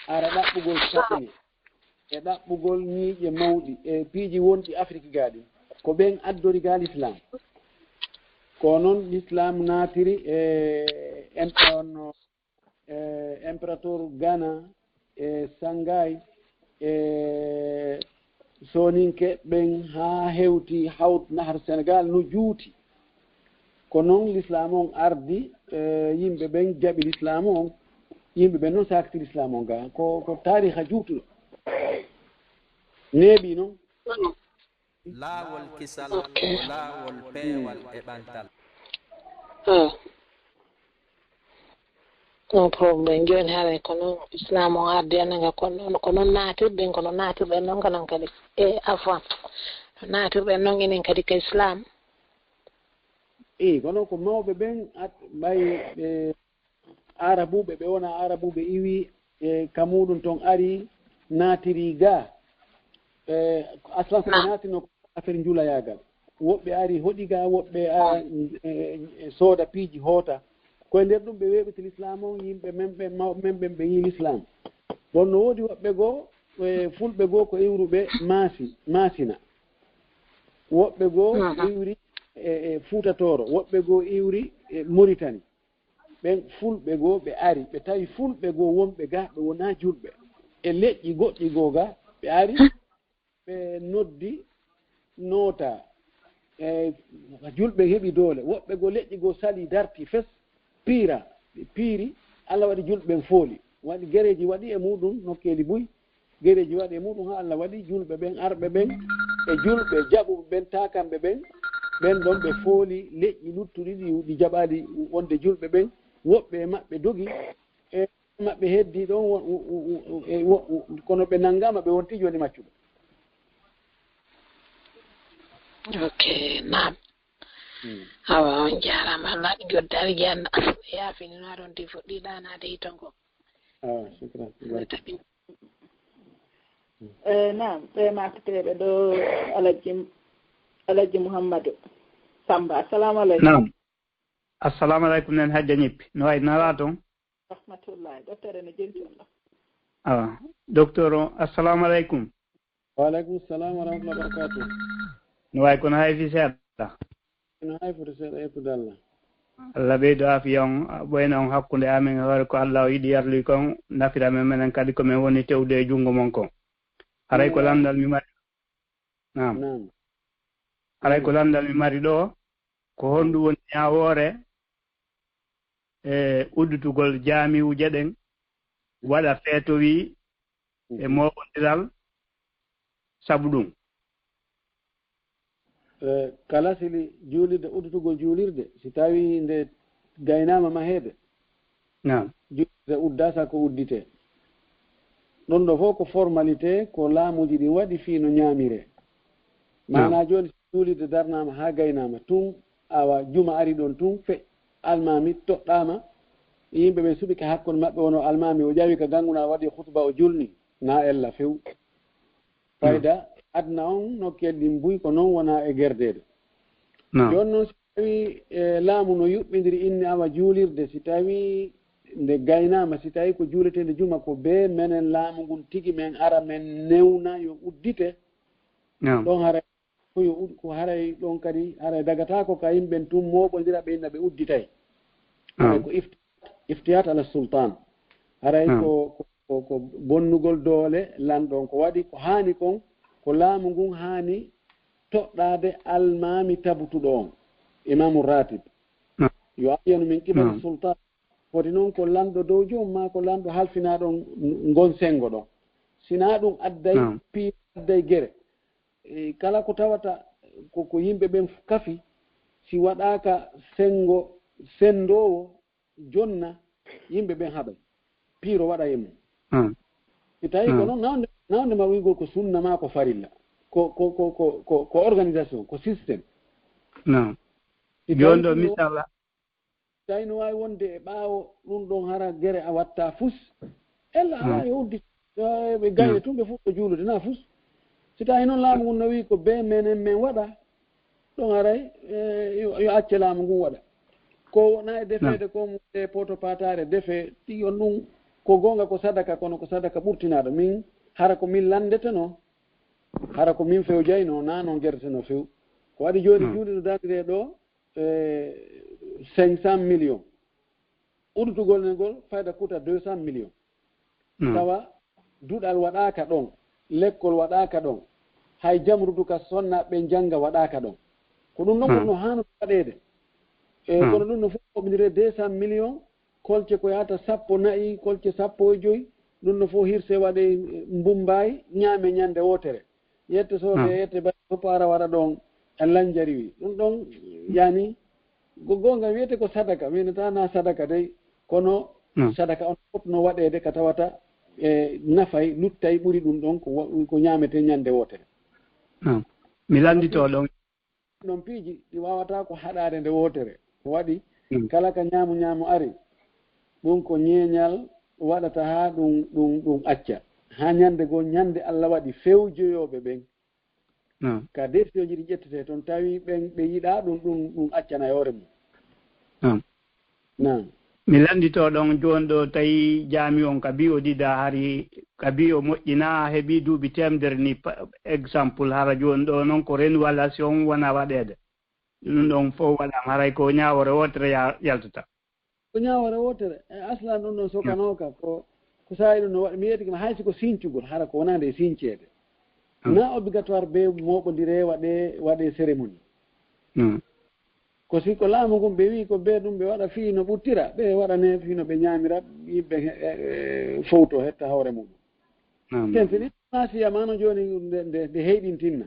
Ara ɗaɓɓugol kayne, e ɗaɓɓugol ñiiƴe mawɗi, e piiji wonɗi Afrik ga ɗin. Ko ɓen addori ga Lislaam. Ko non Lislaam naatiri e em-, on, e Emperatoor Ghana, e Sangay, e Sooninke ɓen haa hewti hawt Nahar Senegal no juuti. Ko noon lislaam on ardi, e, yimɓe ɓen jaɓi lislaam on, yimɓe ɓen noon saakti lislaam on ga. Ko, ko taariha juutuɗo. Neeɓi noon. Laawol kisal ko laawol peewal e ɓantal. No problème. Jooni haray ko noon Islam o ardi annanga ko noon, ko noon naatirɗen, ko noon naatirɗen noon kanan kadi. E afwan. No naatirɗen noon enen kadi ka Islam. Eyi, kono ko mawɓe ɓen at ɓay ɓe Arabuɓe, ɓe wona Arabuɓe iwi e ka muɗum ton ari naatiri ga. E aslan ko ɓe naatino ko affaire njulayagal. Woɓɓe ari hoɗi ga, woɓɓe a e, e, e sooda piiji hoota. Koye nder ɗum ɓe weeɓiti lislaam on, yimɓe men ɓen, mawɓe men ɓen ɓe yii lislaam. Bon, no woodi woɓɓe goo, e, fulɓe goo ko iwruɓe Maasi, Maasina. Woɓɓe goo iwri e, e Fuuta Tooro, woɓɓe goo iwri e Moritani. Ɓen fulɓe goo ɓe ari, ɓe tawi fulɓe goo wonɓe ga, ɓe wonaa julɓe. E leƴƴi goɗɗi goo ga, ɓe ari, ɓe noddi noota, e julɓe heɓi doole. Woɓɓe goo leƴƴi goo salii, dartii fes, piira, ɓe piiri, Alla waɗi julɓe ɓen fooli. Waɗi gereeji waɗi e muɗum, nokkeeli buy, gereeji waɗi e muɗum, haa Alla waɗi julɓe ɓen, arɓe ɓen, e julɓe jaɓuɓe ɓen, taakanɓe ɓen, ɓen ɗon ɓe fooli leƴƴi luttuɗi ɗi, ɗi jaɓaali wonde julɓe ɓen, woɓɓe e maɓɓe dogi, e maɓɓe heddii ɗon, wo-, wo-, wo-, wo-, e wo-, wo-, kono ɓe nanngaama, ɓe wonti jooni maccuɓe. Ok, naam. Hmm. Awa, on jaaraama, Allah waɗi goddaari jannda. Yaafini no aɗon ti fuɗɗi ɗaanaade hito ngo. Awa, shukran. Tabi. Eh, naam, ɓe makteɓe ɗo Alhaji, Alhaji Muhammadu Samba. Assalamu alaikum. Naam. Assalamu alaikum, nen Hajja Ñippi. No wayi nara ton? Rahmatullahi. Ɗo tere no jenti on ɗo. Awa. Docteur o, assalamu alaikum. Wa alaikum salam wa rahmatullahi wa barakatuh. No wayi kono hay fi seeɗa. No hay foti seeɗa, yettude Allah. Allah ɓeydo afiya on, ɓoyna on hakkunde amin e hoore ko Allah o yiɗi yarli kon, nafira men menen kadi ko men woni tewde e junngo mon kon. Haray ko lanndal mi mari. Naam. Naam. Haray ko lanndal mi mari ɗo, ko honɗum woni ñaawoore e udditugol jaamiwuje ɗen, waɗa feetowi e mooɓondiral sabu ɗum? E, kala sili juulirde, udditugol juulirde, si tawii nde gaynaama maheede, Naam. juulirde uddaa, saka ko udditee. Ɗum ɗo fof ko formalité ko laamuuji ɗin waɗi fii no ñaamiree. Naam. Maanaa jooni, si juulirde darnaama haa gaynaama tun, awa juma ari ɗon tun, fe-, almaami toɗɗaama, yimɓe ɓen suɓike hakkunde maɓɓe, wonoo almaami o ƴawi ka ganngunaa, waɗi khutba, o julni, na ella few. Fayda aduna on, nokkeel ɗin buy ko non wona e gerdeede. Naam. Jooni non, si tawi, e, laamu no yuɓɓindiri inni awa juulirde, si tawi nde gaynaama, si tawi ko juuleteende juma, ko bee menen laamu ngun tigi men ara men newna yo uddite. Naam. Ɗon haray ko yo ud-, ko haray ɗon kadi haray dagataako ka yimɓe tun mooɓondira ɓe inna ɓe udditay. Haray Naam. ko ifti-, iftiyaat ala sultaan. Haray Naam. ko, ko, ko, ko bonnugol doole lanɗo on. Ko waɗi ko haani kon, ko laamu ngun haani toɗɗaade almaami tabutuɗo on, imaamu ratib. Naam. Yo ayyanu min qibali Naam. sultaan. Foti non ko lanɗo dow joom maa ko lanɗo halfinaaɗo ngon senngo ɗon. Sinaa ɗum adday Naam. pii, adday gere. E, kala ko tawata ko, ko yimɓe ɓen kafi, si waɗaaka senngo, senndoowo, jonna, yimɓe ɓen haɓay. Piiro waɗa e mum. Naam. Si tawi ko Naam. noon, nawde, nawde ma wiygol ko sunna maa ko farilla. Ko, ko, ko, ko, ko, ko organisation, ko système. Naam. Si Jooni tawi ɗo ɗum no misalla. Tawi no waawi wonde e ɓaawo ɗum ɗon hara gere a watta fus. Ella Mm. alaa yo uddit. Yo ɓe gayne Mm. tun ɓe fuɗɗo juulude na fus. Si tawi noon laamu ngun no wii ko bee menen men waɗa, ɗon haray, e, yo, yo acce laamu ngun waɗa. Ko wona e defeede ko mum e poto paataare defe, ɗi on ɗum ko goonga ko sadaka, kono ko sadaka ɓurtinaaɗo. Min, hara ko min lanndeteno, hara ko min fewjayno, na noon gerteno few. Ko waɗi jooni Mm. juuliɗo daandire ɗo, e, cinq cent millions. Udditugol ne ngol fayda kuuta deux cent millions. Naam. Tawa duɗal waɗaaka ɗon, lekkol waɗaaka ɗon, hay jamrudu ka sonna ɓe njannga waɗaaka ɗon. Ko ɗum ɗon ko Naam. no haano waɗeede. E kono ɗum no fof moɓindire deux cent millions, kolce ko yahata sappo nayi, kolce sappo e joyi, ɗum no fof hirse waɗe, mbumbaayi, ñaame ñande wootere. Yette soode, yette baɗe fof ara waɗa ɗon e lanjari wi. Ɗum ɗon, yani, go-, goonga wiyete ko sadaka, mi inata na sadaka dey, kono sadaka on fof no waɗeede ka tawata e nafay, luttay ɓuri ɗum ɗon ko wa-, ko ñaamete ñande wootere. Naam. Mi lanndito ɗon. Ɗon piiji ɗi waawata ko haɗaade nde wootere. Ko waɗi, kala ka ñaamu ñaamu ari, ɗum ko ñeeñal waɗata haa ɗum, ɗum, ɗum acca. Haa ñande goo, ñande Alla waɗi fewjoyooɓe ɓen. Naam. Ka décision ji ɗi ƴettete toon, tawi ɓen ɓe yiɗaa ɗum, ɗum, ɗum accana e hoore mum. Naam. Naam. Mi lanndito ɗon jooni ɗo, tawi jaami on ka bii o ɗiɗa hari, ka bii o moƴƴina, heɓi duuɓi teemedere ni, pa-, exemple, hara jooni ɗo noon ko renouvelation wona waɗeede. Ɗum ɗon fof waɗaama, haray ko ñaawoore wootere ya-, yaltata. Ko ñaawoore wootere. E aslan ɗum ɗon sokanooka, ko, ko saa'i ɗum no waɗi, mi yeetike ma hay si ko sincugol, hara ko wonaande e sinceede. Naam. Na obligatoire be mooɓondire waɗe, waɗe cérémonie. Naam. Ko si ko laamu ngun ɓe wi'i ko be ɗum ɓe waɗa fii no ɓuttira, ɓe waɗane fii no ɓe ñaamira yimɓe, e, e, fowto hetta hoore muɗum. Naam. Ken fini, na siyama no jooni nde, nde, nde heyɗintinna.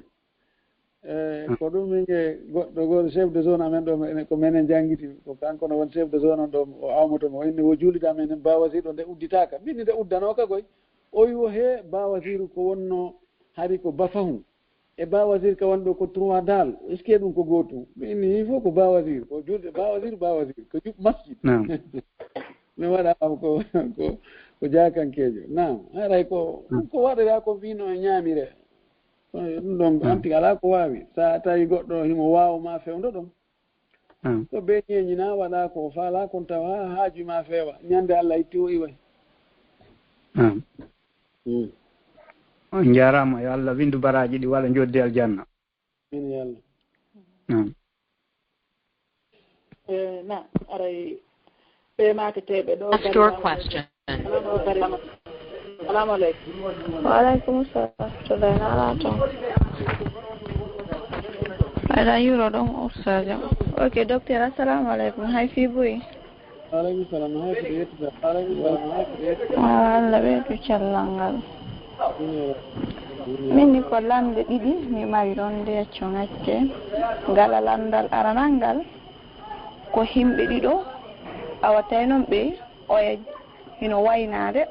E, ko ɗum min e goɗɗo, goɗɗo chef de zone amen ɗo, men, ko menen janngiti, ko kanko no won chef de zone on ɗo, o awmoto mo, o inni wo juulida men en Bawazir ɗo nde udditaaka. Min nde uddanooka koy, o wi wo he Bawazir ko wonno hari ko Bafahu. E Bawazir ka wonɗo ko trois dal. Est-ce que ɗum ko gootum? Mi inni hii fof ko Bawazir, ko juulde Bawazir, Bawazir, ko juɓ masjid. Naam. Mi waɗa am ko, ko, ko jaakankeejo. Naam, haray ko, ko waɗoya ko mbino e ñaamire. Ɗum ɗon, anti alaa ko waawi. So a tawi goɗɗo himo waawa ma fewndo ɗon. Ko be ñeeñina waɗa ko faala kon tawa haa haaju ma feewa. Ñande Allah itti o iway. On njaaraama, yo Allah winndu baraaji ɗi waɗa njoddi aljanna. Amin ya Allah. Eh, na, aray, ɓe maaketeeɓe ɗo. Ask your question. Salamu aleykum. Wa aleykum salam. To ɓe nala toon. Aɗa yuro ɗon ustaajo. Ok, docteur, assalamu aleykum. Hay fii buy? Wa aleykum salam. Hay fii yettude. Wa aleykum salam. Hay fii yettude. Wa Allah ɓeydu cellal ngal. Min ni ko lande ɗiɗi mi mari ɗon nde yacco ngacce. Ngala landal aranal ngal ko himɓe ɗiɗo, awa tawi noon ɓe oya hino waynaade.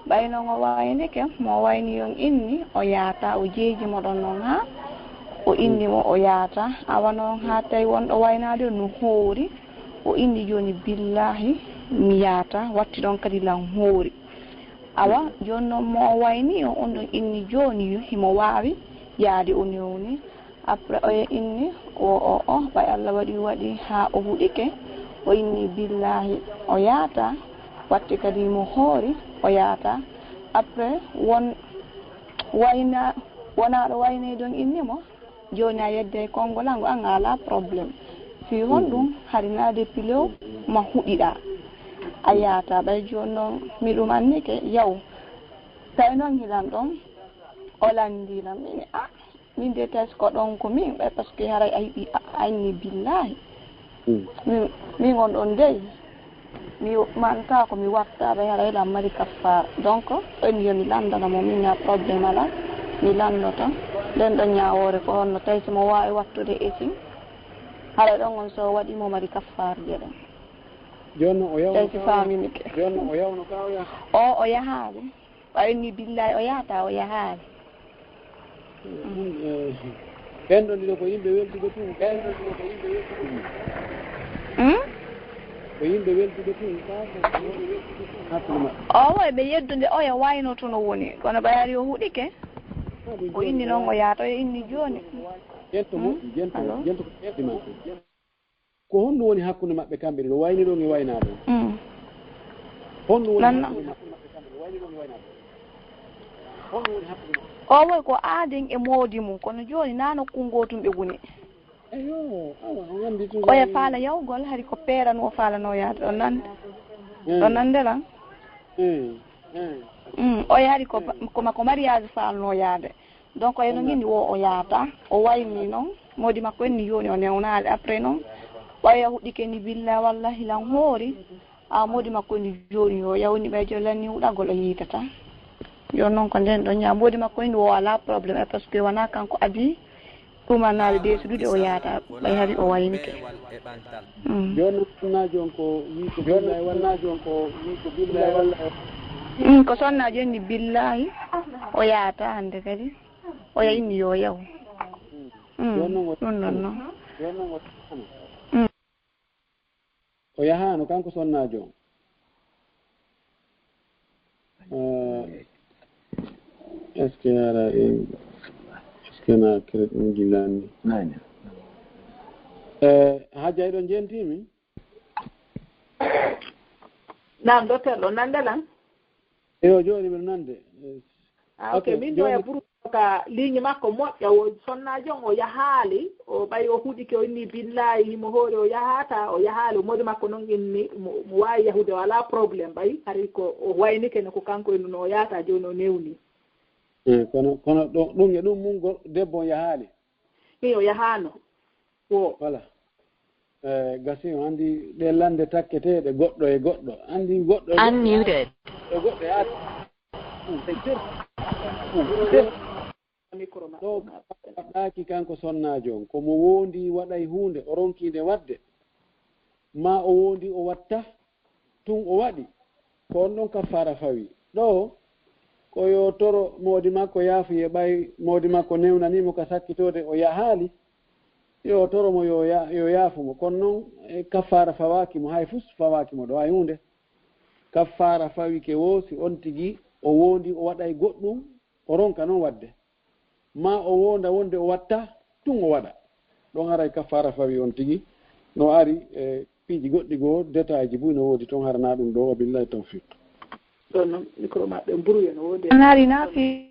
Ɓay noon o waynike, mo wayni yon inni o yaata, o jeeji mo ɗon noon haa o inni mo o yaata. Awa noon haa tawi wonɗo waynaade no hoori, o inni jooni billaahi mi yaata, watti ɗon kadi lan hoori. Awa jooni noon mo wayni o, on ɗon inni jooni himo waawi yaade o newni. Après oya inni o, o, o, ɓay Allah waɗi, waɗi haa o huɗike, o inni billaahi o yaata, watti kadi mo hoori o yaata. Après won wayna, wonaaɗo waynay ɗon inni mo, jooni a yedday konngol an ngo, an a alaa problème. Fii honɗum hari na depuis lew ma huɗiɗaa a yaata? Ɓay jooni noon mi ɗum annike yaw. Tawi noon hilan ɗon o lanndii lan, mi inni, ah, min de tawi ko ɗon ko min, ɓay parce que haray a yiɗi a anni billaahi. Min, min on ɗon dey, mi manta ko mi watta ɓay haray lan mari kaffaara. Donc ɗon yo mi lanndana mo, min na problème alaa, mi lanndoto. Nden ɗon ñaawoore ko honno tawi si mo waawi wattude esin, haray ɗon on so waɗi mo mari kaffaara je ɗon. Jooni o yawno tawi si ka o yaha-, faamimike. Jooni o yawno ka o yaha. O, o yahaali. Ɓay ni billahi o yahata, o yahaali. Ɗum, eh, ɓen ɗon ɗiɗo ko yimɓe welduɓe tun, ɓen ɗon ɗiɗo ko yimɓe welduɓe tun. Hmm? Ko yimɓe welduɓe tun, ka ko yimɓe welduɓe tun. Hakkunde maɓɓe. Owo, ɓe yeddude oya wayno to no woni. Kono ɓay ari o huɗike. Ah, ɗum o inni noon o yaata, o inni jooni. Jento moƴƴi, jento, allo? Jento ko ɓerɗi makko. Ko honɗum woni hakkunde maɓɓe kamɓe ɗiɗo, wayni ɗon e wayna ɗon? Mm. Honɗum woni hakkunde maɓɓe kamɓe ɗiɗo, wayni ɗon e wayna ɗon? Honɗum woni hakkunde maɓɓe? O woy ko aaden e moodi mum, kono jooni na nokku gootum ɓe ngoni. Eyo, awa, on anndi tun. Oya faala yawgol, hari ko peera no o faalano yaade. On nan-, mm, on nande lan? Mm, mm. Mm, oya hari ko, mm, ko ma-, ko mariage faalano yaade. Donc, eno ngini wo o yaata, o wayni noon, moodi makko en ni jooni o newnaali. Après noon, Ɓay a huɗike ni billa wallahi lan hoori. A moodi makko ni jooni yo yawni ɓay jolan ni huɗagol o yiitata. Yo non ko nden ɗon ñaa moodi makko ni wo ala problème e parce que wana kanko adi ɗumanaade deesudude o yaata ɓay hari o waynike. Mm. Jooni wonnaa joon ko wii ko billahi wonnaa joon ko wii ko billahi walla. Mm, ko sonna jooni ni billahi o yaata hannde kadi o yayni yo yaw. Mm. Jooni non o ɗum non non. Jooni non o Mm. O yahaano kanko sonnaajo on. Eh, est-ce que ara est-ce que na crédit ɗum gillanni? Nani. Eh, hajja eɗon jentimi? Naam, docteur, ɗo nande lan? Eyo, jooɗi mbiɗo nande. Ah, ok, min ɗo e buru ka ligne makko moƴƴa, o sonnaajo on o yahaali, o ɓay o huɗike o inni billahi himo hoori o yahaata, o yahaali, o moodi makko non inni mo mo waawi yahude o alaa problème ɓay, hari ko o waynike no ko kanko innu no o yaata jooni o newni. Eh, kono kono ɗo- ɗum e ɗum mum go- debbo on yahaali. Min o yahaano. Wo. Voilà. Eh, gasi o anndi ɗe lannde takketeeɗe goɗɗo e goɗɗo. Anndi goɗɗo e goɗɗo. Unmuted. E goɗɗo e ati. Ɗum, ɗe cer- ɗum, cer- Micro ma- Ɗo waɗɗaaki kanko sonnaajo on. Ko mo woondi waɗay huunde, o ronkii nde waɗde. Maa o woondi o watta, tun o waɗi. Ko on ɗon kaffaara fawi. Ɗo, ko yo toro moodi makko yaafuye ɓay moodi makko newnanii mo ka sakkitoode o yahaali. Yo toro mo yo ya- yo yaafu mo. Kono non e kaffaara fawaaki mo, hay fus fawaaki mo ɗo hay huunde. Kaffaara fawike wo si on tigi o woondi o waɗay goɗɗum, o ronka non waɗde. Maa o woonda wonde o watta, tun o waɗa. Ɗon haray kaffaara fawi on tigi. No ari e piiji goɗɗi goo, détail ji buy no woodi ton, hara na ɗum ɗo, wa billahi tawfiq. Ɗon non micro maɓɓe mburuye no woodi. Nari na fi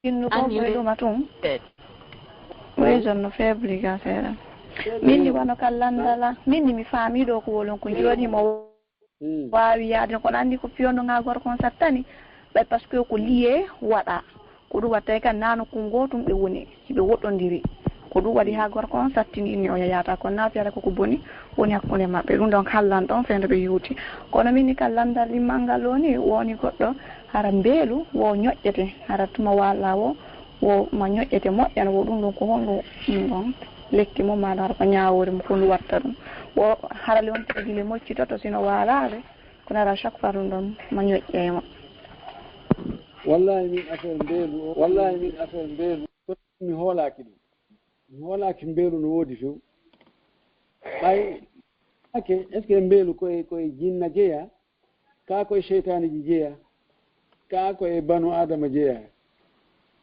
innu ko Anni ɓe nde. Ɗuma tun. Ted. Région no faible ga seeɗa. Min ni wano kallanda la. Min ni mi faami ɗo ko wolon ko jooɗi mo Mm. waawi yaade kono anndi ko piyondo ŋaa gorko on sattani ɓay parce que ko liye waɗa ko ɗum watta e kan nano kun gootum ɓe woni hiɓe woɗɗondiri ko ɗum waɗi haa gorko on sattini inni o yayaata kono na fiyata koko boni woni hakkunde maɓɓe ɗum ɗon kallan ɗon fewndo ɓe yuuti kono min ni kallandal limmal ngal ɗo ni woni goɗɗo hara mbeelu wo ñoƴƴete hara tuma walla wo wo ma ñoƴƴete moƴƴana wo ɗum ɗum ko honɗum ɗum ɗon lekki mum maɗa hara ko ñawoore mum ko ndu watta ɗum wo harale on tigi le moccitoto sino walaade kono ara chaque fois ɗum ɗon ma ñoƴƴa e ma wallahi min affaire mbeelu o wallahi min affaire mbeelu mi hoolaki ɗum mi hoolaki mbeelu no woodi few ɓay ake est ce que mbeelu koye koye jinna jeeya kaa ko e seytaaniji jeyaa, kaa ko e banu aadama jeyaa,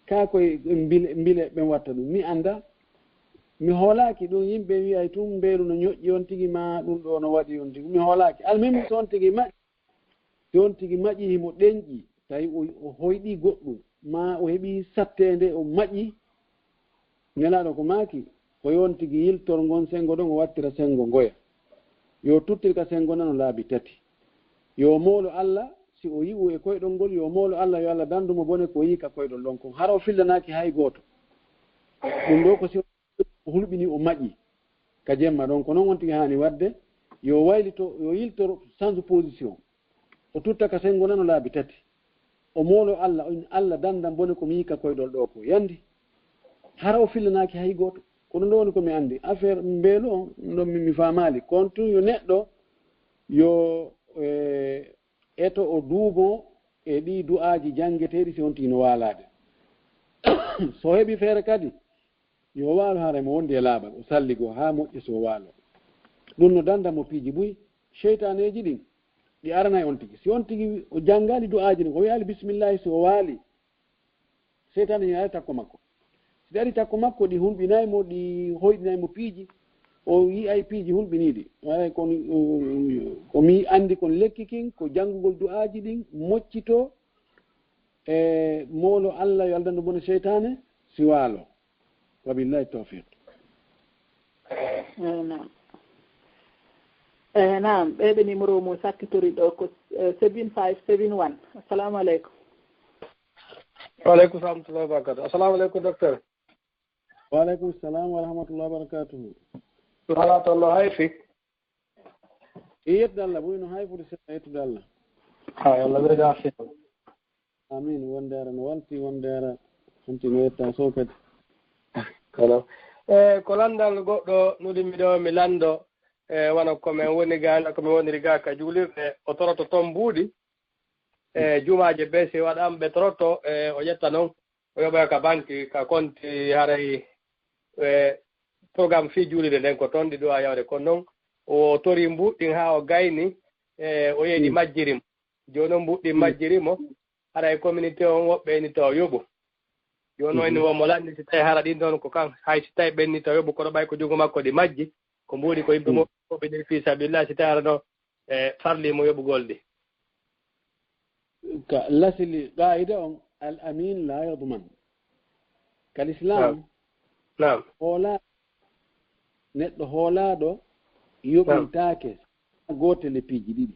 kaa ko e mbile mbile ɓen watta ɗum. Mi anndaa. Mi hoolaaki ɗum yimɓe wi'ay tun mbeelu no ñoƴƴi on tigi maa ɗum ɗoo no waɗi on tigi. Mi hoolaaki. Almuhimmi so on tigi maƴi, si on tigi maƴi himo ɗenƴi, tawi o o hoyɗii goɗɗum, maa o heɓii satteende o maƴi, Nelaaɗo ko maaki, ko yo on tigi yiltor ngon senngo ɗon o wattira senngo ngoya. Yo tuttir ka senngo nano laabi tati. Yo moolo Alla, si o yi'u e koyɗol ngol, yo moolo Alla, yo Alla danndu mo bone ko o yi'i ka koyɗol ɗon kon. Hara o fillanaaki hay gooto. Ɗum ɗoo ko si o hulɓinii o maƴii ka jemma ɗon. Ko non on tigi haani waɗde, yo waylito, yo yiltor, change position. O tutta ka senngo nano laabi tati. O moolo Alla, o inni, Alla, danndam bone ko mi yi'i ka koyɗol ɗoo koo. Yanndi. Hara o fillanaaki hay gooto. Ko ɗum ɗoo woni ko mi anndi. Affaire mbeelu on, ɗum ɗon mi mi faamaali. Kono tun yo neɗɗo yo eto o duumo e ɗii du'aaji janngeteeɗi si on tigi no waalaade. So o heɓii feere kadi, yo waalo hara himo wondi e laaɓal, o salligoo haa moƴƴa si o waaloo. Ɗum no dannda mo piiji buy. Seytaaneeji ɗin, ɗi aranay on tigi. Si on tigi o janngaali du'aaji ɗin, o wi'aali bisimillahi si o waalii, seytaane ñaare takko makko. Si ɗi ari takko makko, ɗi hulɓinay mo, ɗi hoyɗinay mo piiji, o yi'ay piiji hulɓiniiɗi. Waray kon ko mi anndi kon lekki kin ko janngugol du'aaji ɗin moccitoo e moolo Alla yo Alla danndu bone seytaane si waalo. Wa billahi tawfiq. Naam. Eyi naam, ɓeeɓe numéro mum sakkitori ɗo ko seven five seven one. Assalamu aleykum. Wa aleykum salam wa rahmatullahi wa barakatuh. Assalamu aleykum docteur. Wa aleykum salam wa rahmatullahi wa barakatuh. Ala tollo hay fi. E yettude Allah, ɓuri no hay foti seeɗa yettude Allah. Ha, yo Allah ɓeydu afiya. Amin. Wonde ara no walti, wonde ara hanti no yetta so kadi. Kono, e, ko lanndal goɗɗo nodimi ɗo, mi lanndo, e, wano ko men woni ga, ko men woniri ga ka juulirɗe, o toroto toon mbuuɗi. E, jumaaje bee si waɗaama ɓe toroto, e, o ƴetta noon, o yoɓoya ka banki, ka konti, haray, e, programme fii juulirde nden ko toon ɗi ɗo a yawre. Kono noon, o tori mbuuɗi ɗin haa o gayni, e, o yehi ɗi majjiri mo. Jooni noon mbuuɗi ɗin majjiri mo, haray communauté on woɓɓe eni tawa yoɓu. Jooni noon eni wo mo lanndi si tawi hara ɗin ɗon ko kan, hay si tawi ɓenni tawa yoɓu, kono ɓay ko junngo makko ɗi majji, ko mbuuɗi ko yimɓe mo woɓɓe ɗin fii sabilillah, si tawi hara ɗo, e, farli mo yoɓugol ɗi. Ka lasli qaida on, al amin la yadman. Ka l'islam, naam, naam, hoola-, neɗɗo hoolaaɗo yoɓintaake gootel e piiji ɗiɗi.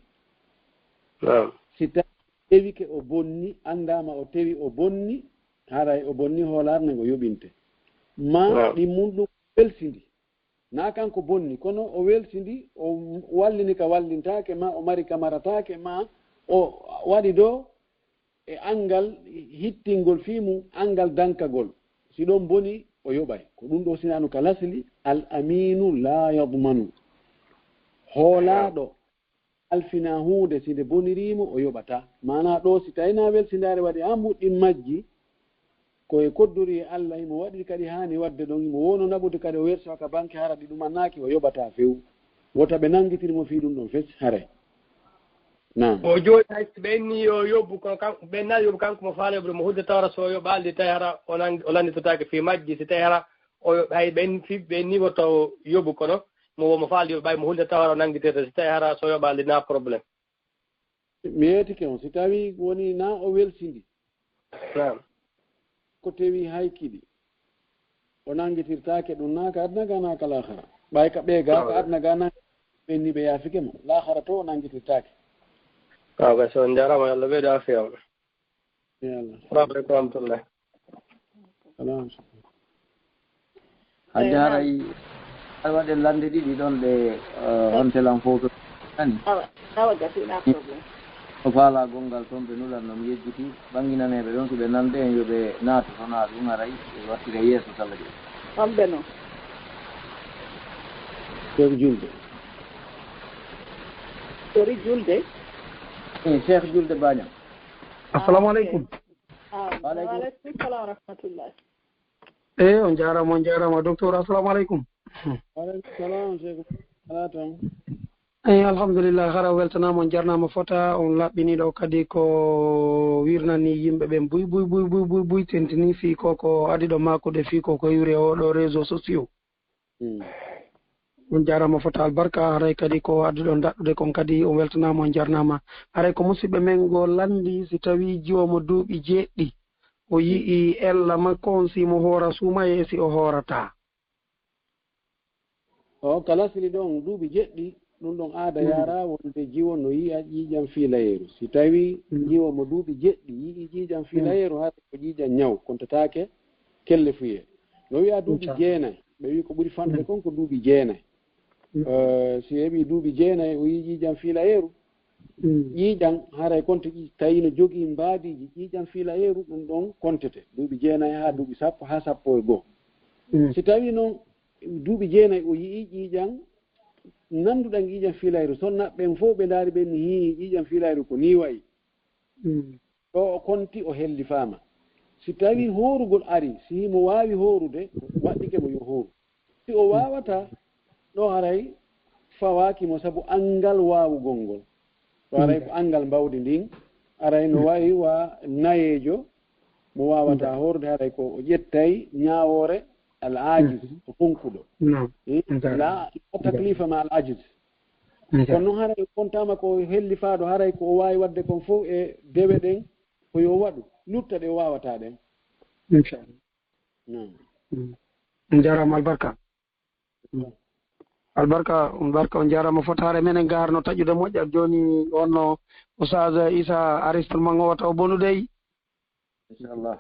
Naam. Si tawi tewike o bonni, anndaama o tewi o bonni, haray o bonni hoolaare nden o yoɓinte. Ma ɗi mun ɗum welsindi. Naa kanko bonni, kono o welsindi, o wallini ka wallintaake, ma o mari ka marataake, ma o waɗi ɗo e anngal hittingol fii mum, anngal dankagol. Si ɗon boni, o yoɓay. Ko ɗum ɗo sinanu ka lasli, al aminu la yadmanu. Hoolaaɗo alfina huunde, si nde boniriimo, o yoɓataa. Maanaa ɗo, si tawi na welsindaare waɗi, haa mbuuɗi ɗin majji, ko e koddori e Allah, himo waɗiri kadi haani waɗde ɗon, himo woono naɓude kadi o wersa ka banke, hara ɗi ɗumannaaki, o yoɓataa few. Wota ɓe nanngitir mo fii ɗum ɗon fes, haray. Naam. O jooɗi hay si ɓe inni yo yobbu, kono kan-, ɓe na yobbu, kanko mo faala yobbude mo hulde tawara so yoɓaali, tawi hara o nang-, o lannditotaake fii majji, si tawi hara o yo-, hay ɓe in-, fii ɓe inni wota o yobbu, kono mo wo mo faala yobbu, ɓay mo hulde tawara o nanngitirta, si tawi hara so yoɓaali na problème. Mi yeetike on, si tawi woni na o welsindi. Naam. Ko tewi hay kiɗi. O nanngitirtaake ɗum naa ka aduna ga naa ka laahara. Ɓay ka ɓee ga ka aduna ga naa ɓenni ɓe yaafike mo. Laahara to o nanngitirtaake. Awa, so on njaaraama, yo Allah ɓeydu afiya on. Yo Allah. Assalamu aleykum wa rahmatullah. Salam. A jaaray. Aɗa waɗe lande ɗiɗi ɗon ɗe, eh, on telan fof to ani. Awa, awa, gasi, na problème. O faala gongal toon ɓe nulan noon yejjiti, ɓannginanee ɓe ɗoon, so ɓe nande en yo ɓe naatu, so naa ɗum aray, ɓe wartira yeeso tala ɗi. Homɓe noon? Cheikh Julde. Sori Julde? Eh, Cheikh Julde Baña. Assalamu aleykum. Ah, wa aleykum salam wa rahmatullah. Eh, on njaaraama, on njaaraama, docteur. Assalamu aleykum. Wa aleykum salam, Cheikh. Alaa tan. Eh, alhamdulillah, hara weltanaama, on njarnaama fota, on laɓɓinii ɗo kadi ko wirnanii yimɓe ɓen buy, buy, buy, buy, buy, buy, tentini fii ko, ko adi ɗo maakude fii ko, ko iwri e oo ɗoo réseaux sociaux. Mm. On njaaraama fota albarka, haray kadi ko adduɗon daɗɗude kon kadi, on weltanaama, on njarnaama. Haray ko musiɓɓe men ngo lanndi, si tawii jiwo mo duuɓi jeeɗiɗi, o yi'ii ella makko on, si mo hoora suumayee, si o hoorataa. O kala sili ɗon duuɓi jeɗɗi, ɗum ɗon aada Mm. yaaraa wonde jiwo no yi'a ƴiiƴam fiilayeeru. Si tawii Mm. jiwo mo duuɓi jeɗɗi yi'ii ƴiiƴam Mm. fiilayeeru, haray ko ƴiiƴam ñaw, kontataake kellefuyee. No wi'a duuɓi Inchallah. jeenay, ɓe wi'i ko ɓuri fanɗude Mm. kon ko duuɓi jeenay. Mm. Eh, si heɓii duuɓi jeenay, o yi'ii ƴiiƴam fiilayeeru, Mm. ƴiiƴam haray konte ƴi-, tawi no jogii mbaadiiji ƴiiƴam fiilayeeru, ɗum ɗon kontete. Duuɓi jeenay haa duuɓi sappo haa sappo e goo. Mm. Si tawii noon duuɓi jeenay o yi'ii ƴiiƴam nannduɗam ƴiiƴam fiilayeeru, so naɓɓen fof ɓe ndaari ɓe ni hii ƴiiƴam fiilayeeru ko nii wayi. Mm. Ɗo o konti o hellifaama. Si tawii hoorugol ari, si himo waawi hoorude, waɗɗike mo yo hooru. Si o waawataa, ɗo haray fawaaki mo sabu anngal waawugol ngol. Ɗo haray ko anngal mbawdi ndin, aray no wayi wa nayeejo mo waawataa hoorde, haray ko o ƴettay ñaawoore al ajiz, ko hunkuɗo. Naam. Hmm? Njaaraama. La, la taklifa ma al ajiz. Njaaraama. Kono noon haray o kontaama ko hellifaaɗo, haray ko o waawi waɗde kon fof e dewe ɗen, ko yo waɗu, lutta ɗe o waawataa ɗen. Inchallah. Naam. Mm. On njaaraama albarka. Mm. Albarka, on barka, on njaaraama fotaare. Menen ga hara no taƴude moƴƴa jooni, wonno Oustaz Issa Aristol man o wata o bonude. Inchallah.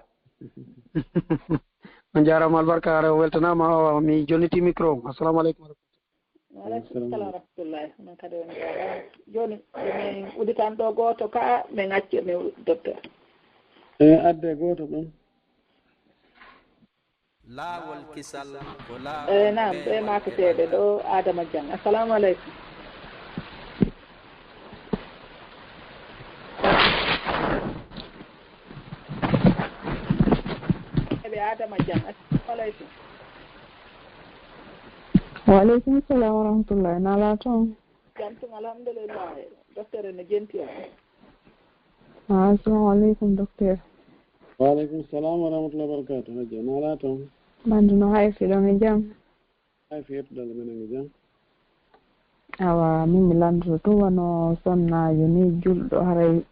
On njaaraama albarka, hara o weltanaama, o, mi jonniti micro. Assalamu aleykum. Waaleykum salam wa rahmatullahi. Onon kadi on njaaraama. Jooni, min udditan ɗo gooto ka, min acci min, docteur. Eh, adde gooto ɗon. Laawol kisal ko laawol. Eh, naam, ɓe maakateeɓe ɗo, Adama Dieng. Assalamu aleykum. Ɓe Adama Dieng. Assalamu aleykum. Wa aleykum salam wa rahmatullahi. Naalaa toon? Jam tun, alhamdulillah. Docteur, no jenti on? Ah, assalamu aleykum, docteur. Wa aleykum salam wa rahmatullahi wa barakatuh. Hajja, naalaa toon? Ɓanndu no hay, hiɗon e jam? Hay, fi yettude Allah, menen e jam. Awa, min mi lanndito tun, wano sonnaajo ni, julɗo, haray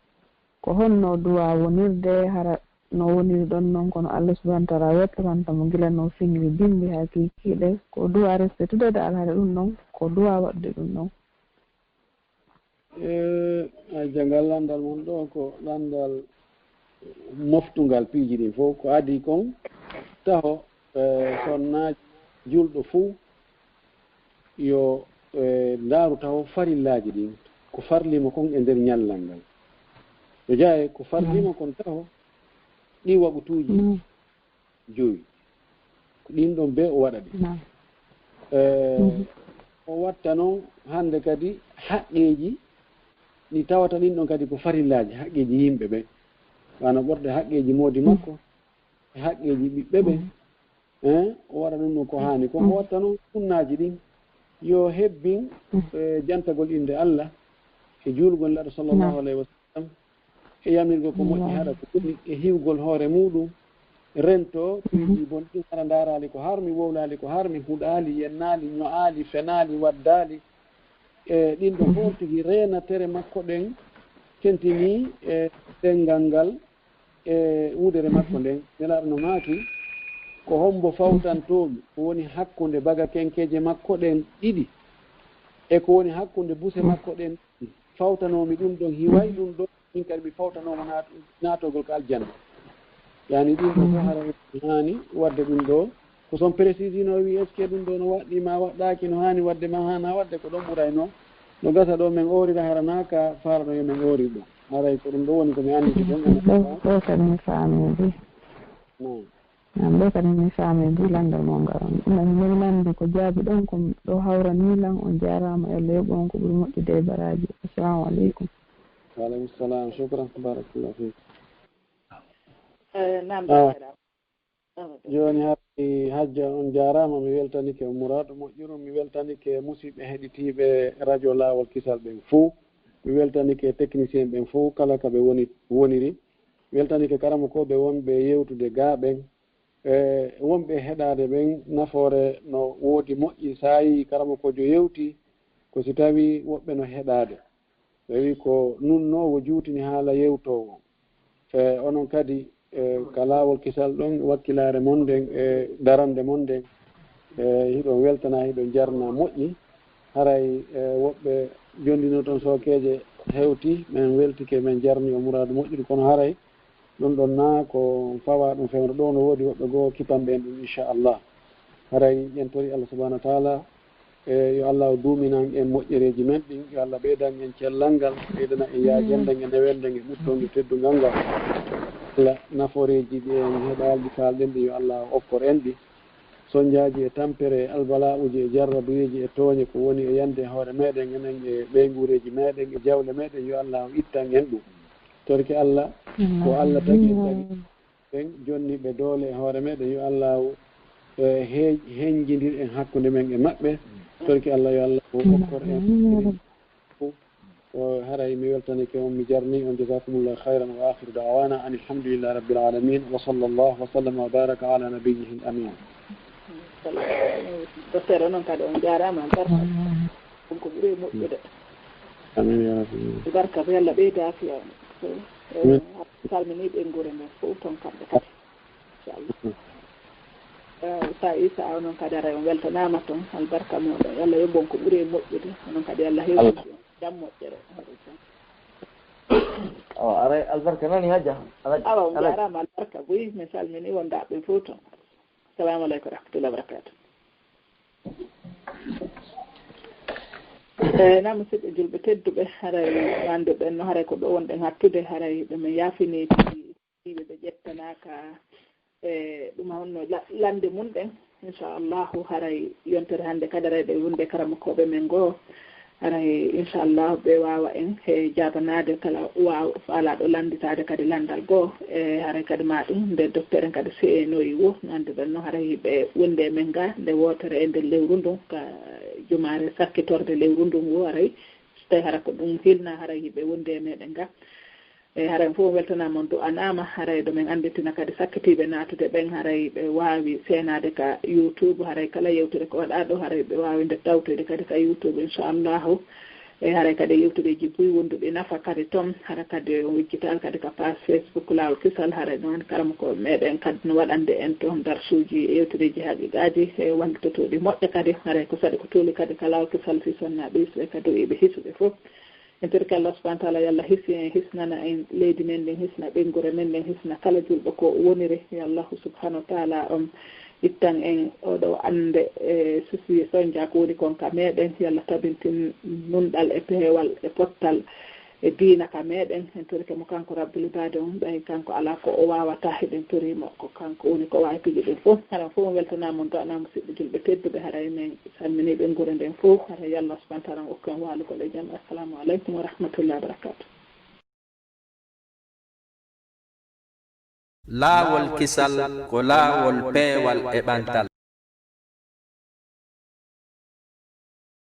ko honno du'a wonirde, hara no woniri ɗon non, kono Allah subhanahu wa ta'ala yettoranta mo gila no fingiri bimbi haa kiikiiɗe, ko du'a respectude dal, hara ɗum non, ko du'a waɗude ɗum non. E, a janngal lanndal mon ɗo, ko lanndal moftungal piiji ɗin fof. Ko adii kon, taho, e, sonnaajo julɗo fuu yo, e, ndaaru taho farillaaji ɗin, ko farlii mo kon e nder ñallal ngal. Yo jaaye ko farlii mo kon taho, ɗi waqutuuji jowi. Ko ɗin ɗon bee o waɗa ɗi. Naam. Eh, mhm. O watta noon hannde kadi haqqeeji ɗi tawata ɗin ɗon kadi ko farillaaji, haqqeeji yimɓe ɓe. Wano ɓorde haqqeeji moodi makko, e haqqeeji ɓiɓɓe ɓe. Mhm. Eh, o waɗa ɗum ɗon ko haani. Ko o watta noon sunnaaji ɗin, yo hebbin, mhm, eh, jantagol innde Allah, e juulgol Nulaaɗo sallallahu alayhi wa sallam, e yamirgol ko moƴƴi, haɗa ko boni, e hiwgol hoore muuɗum, rento piiji bonɗi ɗin, hara ndaaraali ko harmi, wowlaali ko harmi, huɗaali, yennaali, ño'aali, fenaali, waddaali. E ɗin ɗo fof tigi reena tere makko ɗen, tentinii e ɗenngal ngal e wudere makko nden. Nelaaɗo no maaki, ko hombo fawtantoomi ko woni hakkunde bagakenkeeje makko ɗen ɗiɗi, e ko woni hakkunde buse makko ɗen ɗiɗi? Fawtanoomi ɗum ɗon, hiway ɗum ɗon, min kadi mi fawtanoo mo naat-, naatogol ko aljanna. Yani ɗum ɗo fof hara haani waɗde ɗum ɗo. Ko son précisé no wi, est-ce que ɗum ɗo no waɗɗii ma waɗɗaaki, no haani waɗde ma haana waɗde, ko ɗon ɓurayno. No gasa ɗo men oorira hara naa ka faalaɗo yo men oorir ɗum. Haray ko ɗum ɗo woni ko mi anndi ɗum. Ɗo, ɗo kadi mi faami ɗi. Naam. Naam, ɗo kadi mi faami ɗi lanndal mon ngal. Min, min lanndi ko jaabi ɗon ko ɗo hawranii lan. On jaaraama, yo Allah yoɓu on ko ɓuri moƴƴude e baraaji. Assalamu aleykum. Wa aleykum salam. Shukran. Barakallahu fiik. Eh, naam, ah. Jooni, haray, Hajja, on jaaraama. Mi weltanike on muraadu moƴƴuru. Mi weltanike musiɓɓe heɗitiiɓe radio Laawol Kisal ɓen fuu. Mi weltanike technicien ɓen fuu, kala ka ɓe woni, woniri. Mi weltanike karamokooɓe wonɓe yewtude gaa ɓen. E wonɓe heɗaade ɓen, nafoore no woodi moƴƴi. So a yii karamokoojo yewti, ko si tawii woɓɓe no heɗaade. Tawi ko nunnoowo juutini haala yewtoowo. E onon kadi, e ka Laawol Kisal ɗon, wakkilaare mon nden, e darannde mon nden, e hiɗon weltana, hiɗon jarna moƴƴi. Haray, e woɓɓe jonndino ton sookeeje hewti, men weltike, men jarni o muraadu moƴƴudu, kono haray ɗum ɗon naa ko fawaa ɗum fewndo ɗo, no woodi woɓɓe goo kipanɓe en ɗum, inchallah. Haray en tori Allah subhanahu wa taala, e yo Allah o duuminan en moƴƴereeji men ɗin, yo Allah ɓeydan en cellal ngal, ɓeydana en yaajenden e newenden e ɓuttonge teddungal ngal. Allah, nafooreeji ɗi en heɗaali, ɗi kaalɗen ɗi, yo Allah o okkor en ɗi. Sonjaaji e tampere e albala'uji e jarrabuyeeji e tooñe ko woni e yande e hoore meɗen, enen e ɓeynguureeji meɗen e jawle meɗen, yo Allah o ittan en ɗum. Torki Allah, ko Allah tagi en tagi ɓen jonni ɓe doole e hoore meɗen, yo Allah o, e, he-, henjindir en hakkunde men e maɓɓe. Torki Allah, yo Allah o okkor en fof. Ko haray mi weltanike on, mi jarni on. Jazakumullahu khairan wa akhiru da'wana anil hamdulillahi rabbil alamin. Wa sallallahu wa sallama wa baraka ala nabiyyihi al amin. Docteur, onon kadi on jaaraama, barka. Ɗum ko ɓuri moƴƴude. Amin ya rabbi. Barka, ko Yalla ɓeyda afiya. Amin. Salmini ɓeynguure nden fof ton kamɓe kadi. Inchallah. Eh, Sa Isa, onon kadi aray on weltanaama ton. Albarka mooɗon. Yalla yoɓon ko ɓuri e moƴƴude. Onon kadi Yalla hewtin on jam moƴƴere. Awa, aray albarka nani, Hajja? Alhaji, awa, on Alhaji. Jaaraama, albarka buy. Mi salmini wondaaɓe fof ton. Assalamu aleykum wa rahmatullahi wa barakatuh. Eyi, na musidɓe julɓe tedduɓe, haray wande ɓen no haray ko ɗo wonɗen hattude, haray ɓe men yaafini, ɓe ɓe ƴettanaaka e ɗum honno la-, lande mum ɗen. Inchallahu, haray yontere hannde kadi, haray ɓe wonde karamokooɓe men goo, haray inchallahu ɓe waawa en he jaabanaade kala waaw faalaaɗo lannditaade kadi lanndal goo. E haray kadi ma ɗum nde docteur en kadi seenoyi wo, no annduɗen no, haray ɓe wonde e men ga nde wootere e nder lewru ndun, ka jumaare sakkitorde lewru ndun wo, haray so tawi hara ko ɗum hilna, haray ɓe wonde e meɗen ga. E haray fof weltanaama, on du'anaama. Haray ɗo men annditina kadi sakkitiiɓe naatude ɓen, haray ɓe waawi seenaade ka YouTube. Haray kala yewtere ko waɗaa ɗo, haray ɓe waawi nde tawtoyde kadi ka YouTube, inchallahu. E haray kadi yewtereeji buy wonduɗi nafa kadi toon, hara kadi on wejjitaali kadi ka page Facebook Laawol Kisal. Haray noon karamoko meɗen kadi no waɗande en toon darsuuji, yewtereeji haqiqaaji e wallitotooɗi moƴƴa kadi. Haray ko saɗi ko tuuli kadi ka Laawol Kisal fii sonnaaɓe, hisɓe ka du'iiɓe, hisuɓe fof. En torike Allah subhanahu wa taala, yo Allah hisi en, hisnana en leydi men ndin, hisna ɓeynguure men nden, hisna kala julɗo ko woniri. Yo Allahu subhanahu wa taala on ittan en oɗo annde e susi sonja ko woni kon ka meɗen. Yo Allah tabintin nunɗal e peewal e pottal e diina ka meɗen. En torike mo kanko Rabbul Ibaade on, ɓay kanko alaa ko o waawata. Hiɗen torimo ko kanko woni ko waawi piiji ɗin fof. Haray fof on weltanaama, on du'anaama, musidɓe julɓe tedduɓe. Haray men salmini ɓeynguure nden fof. Haray yo Allah subhanahu wa taala okku en waalugol e jam. Assalamu aleykum wa rahmatullahi wa barakatuh. Laawol Kisal ko laawol peewal e ɓantal.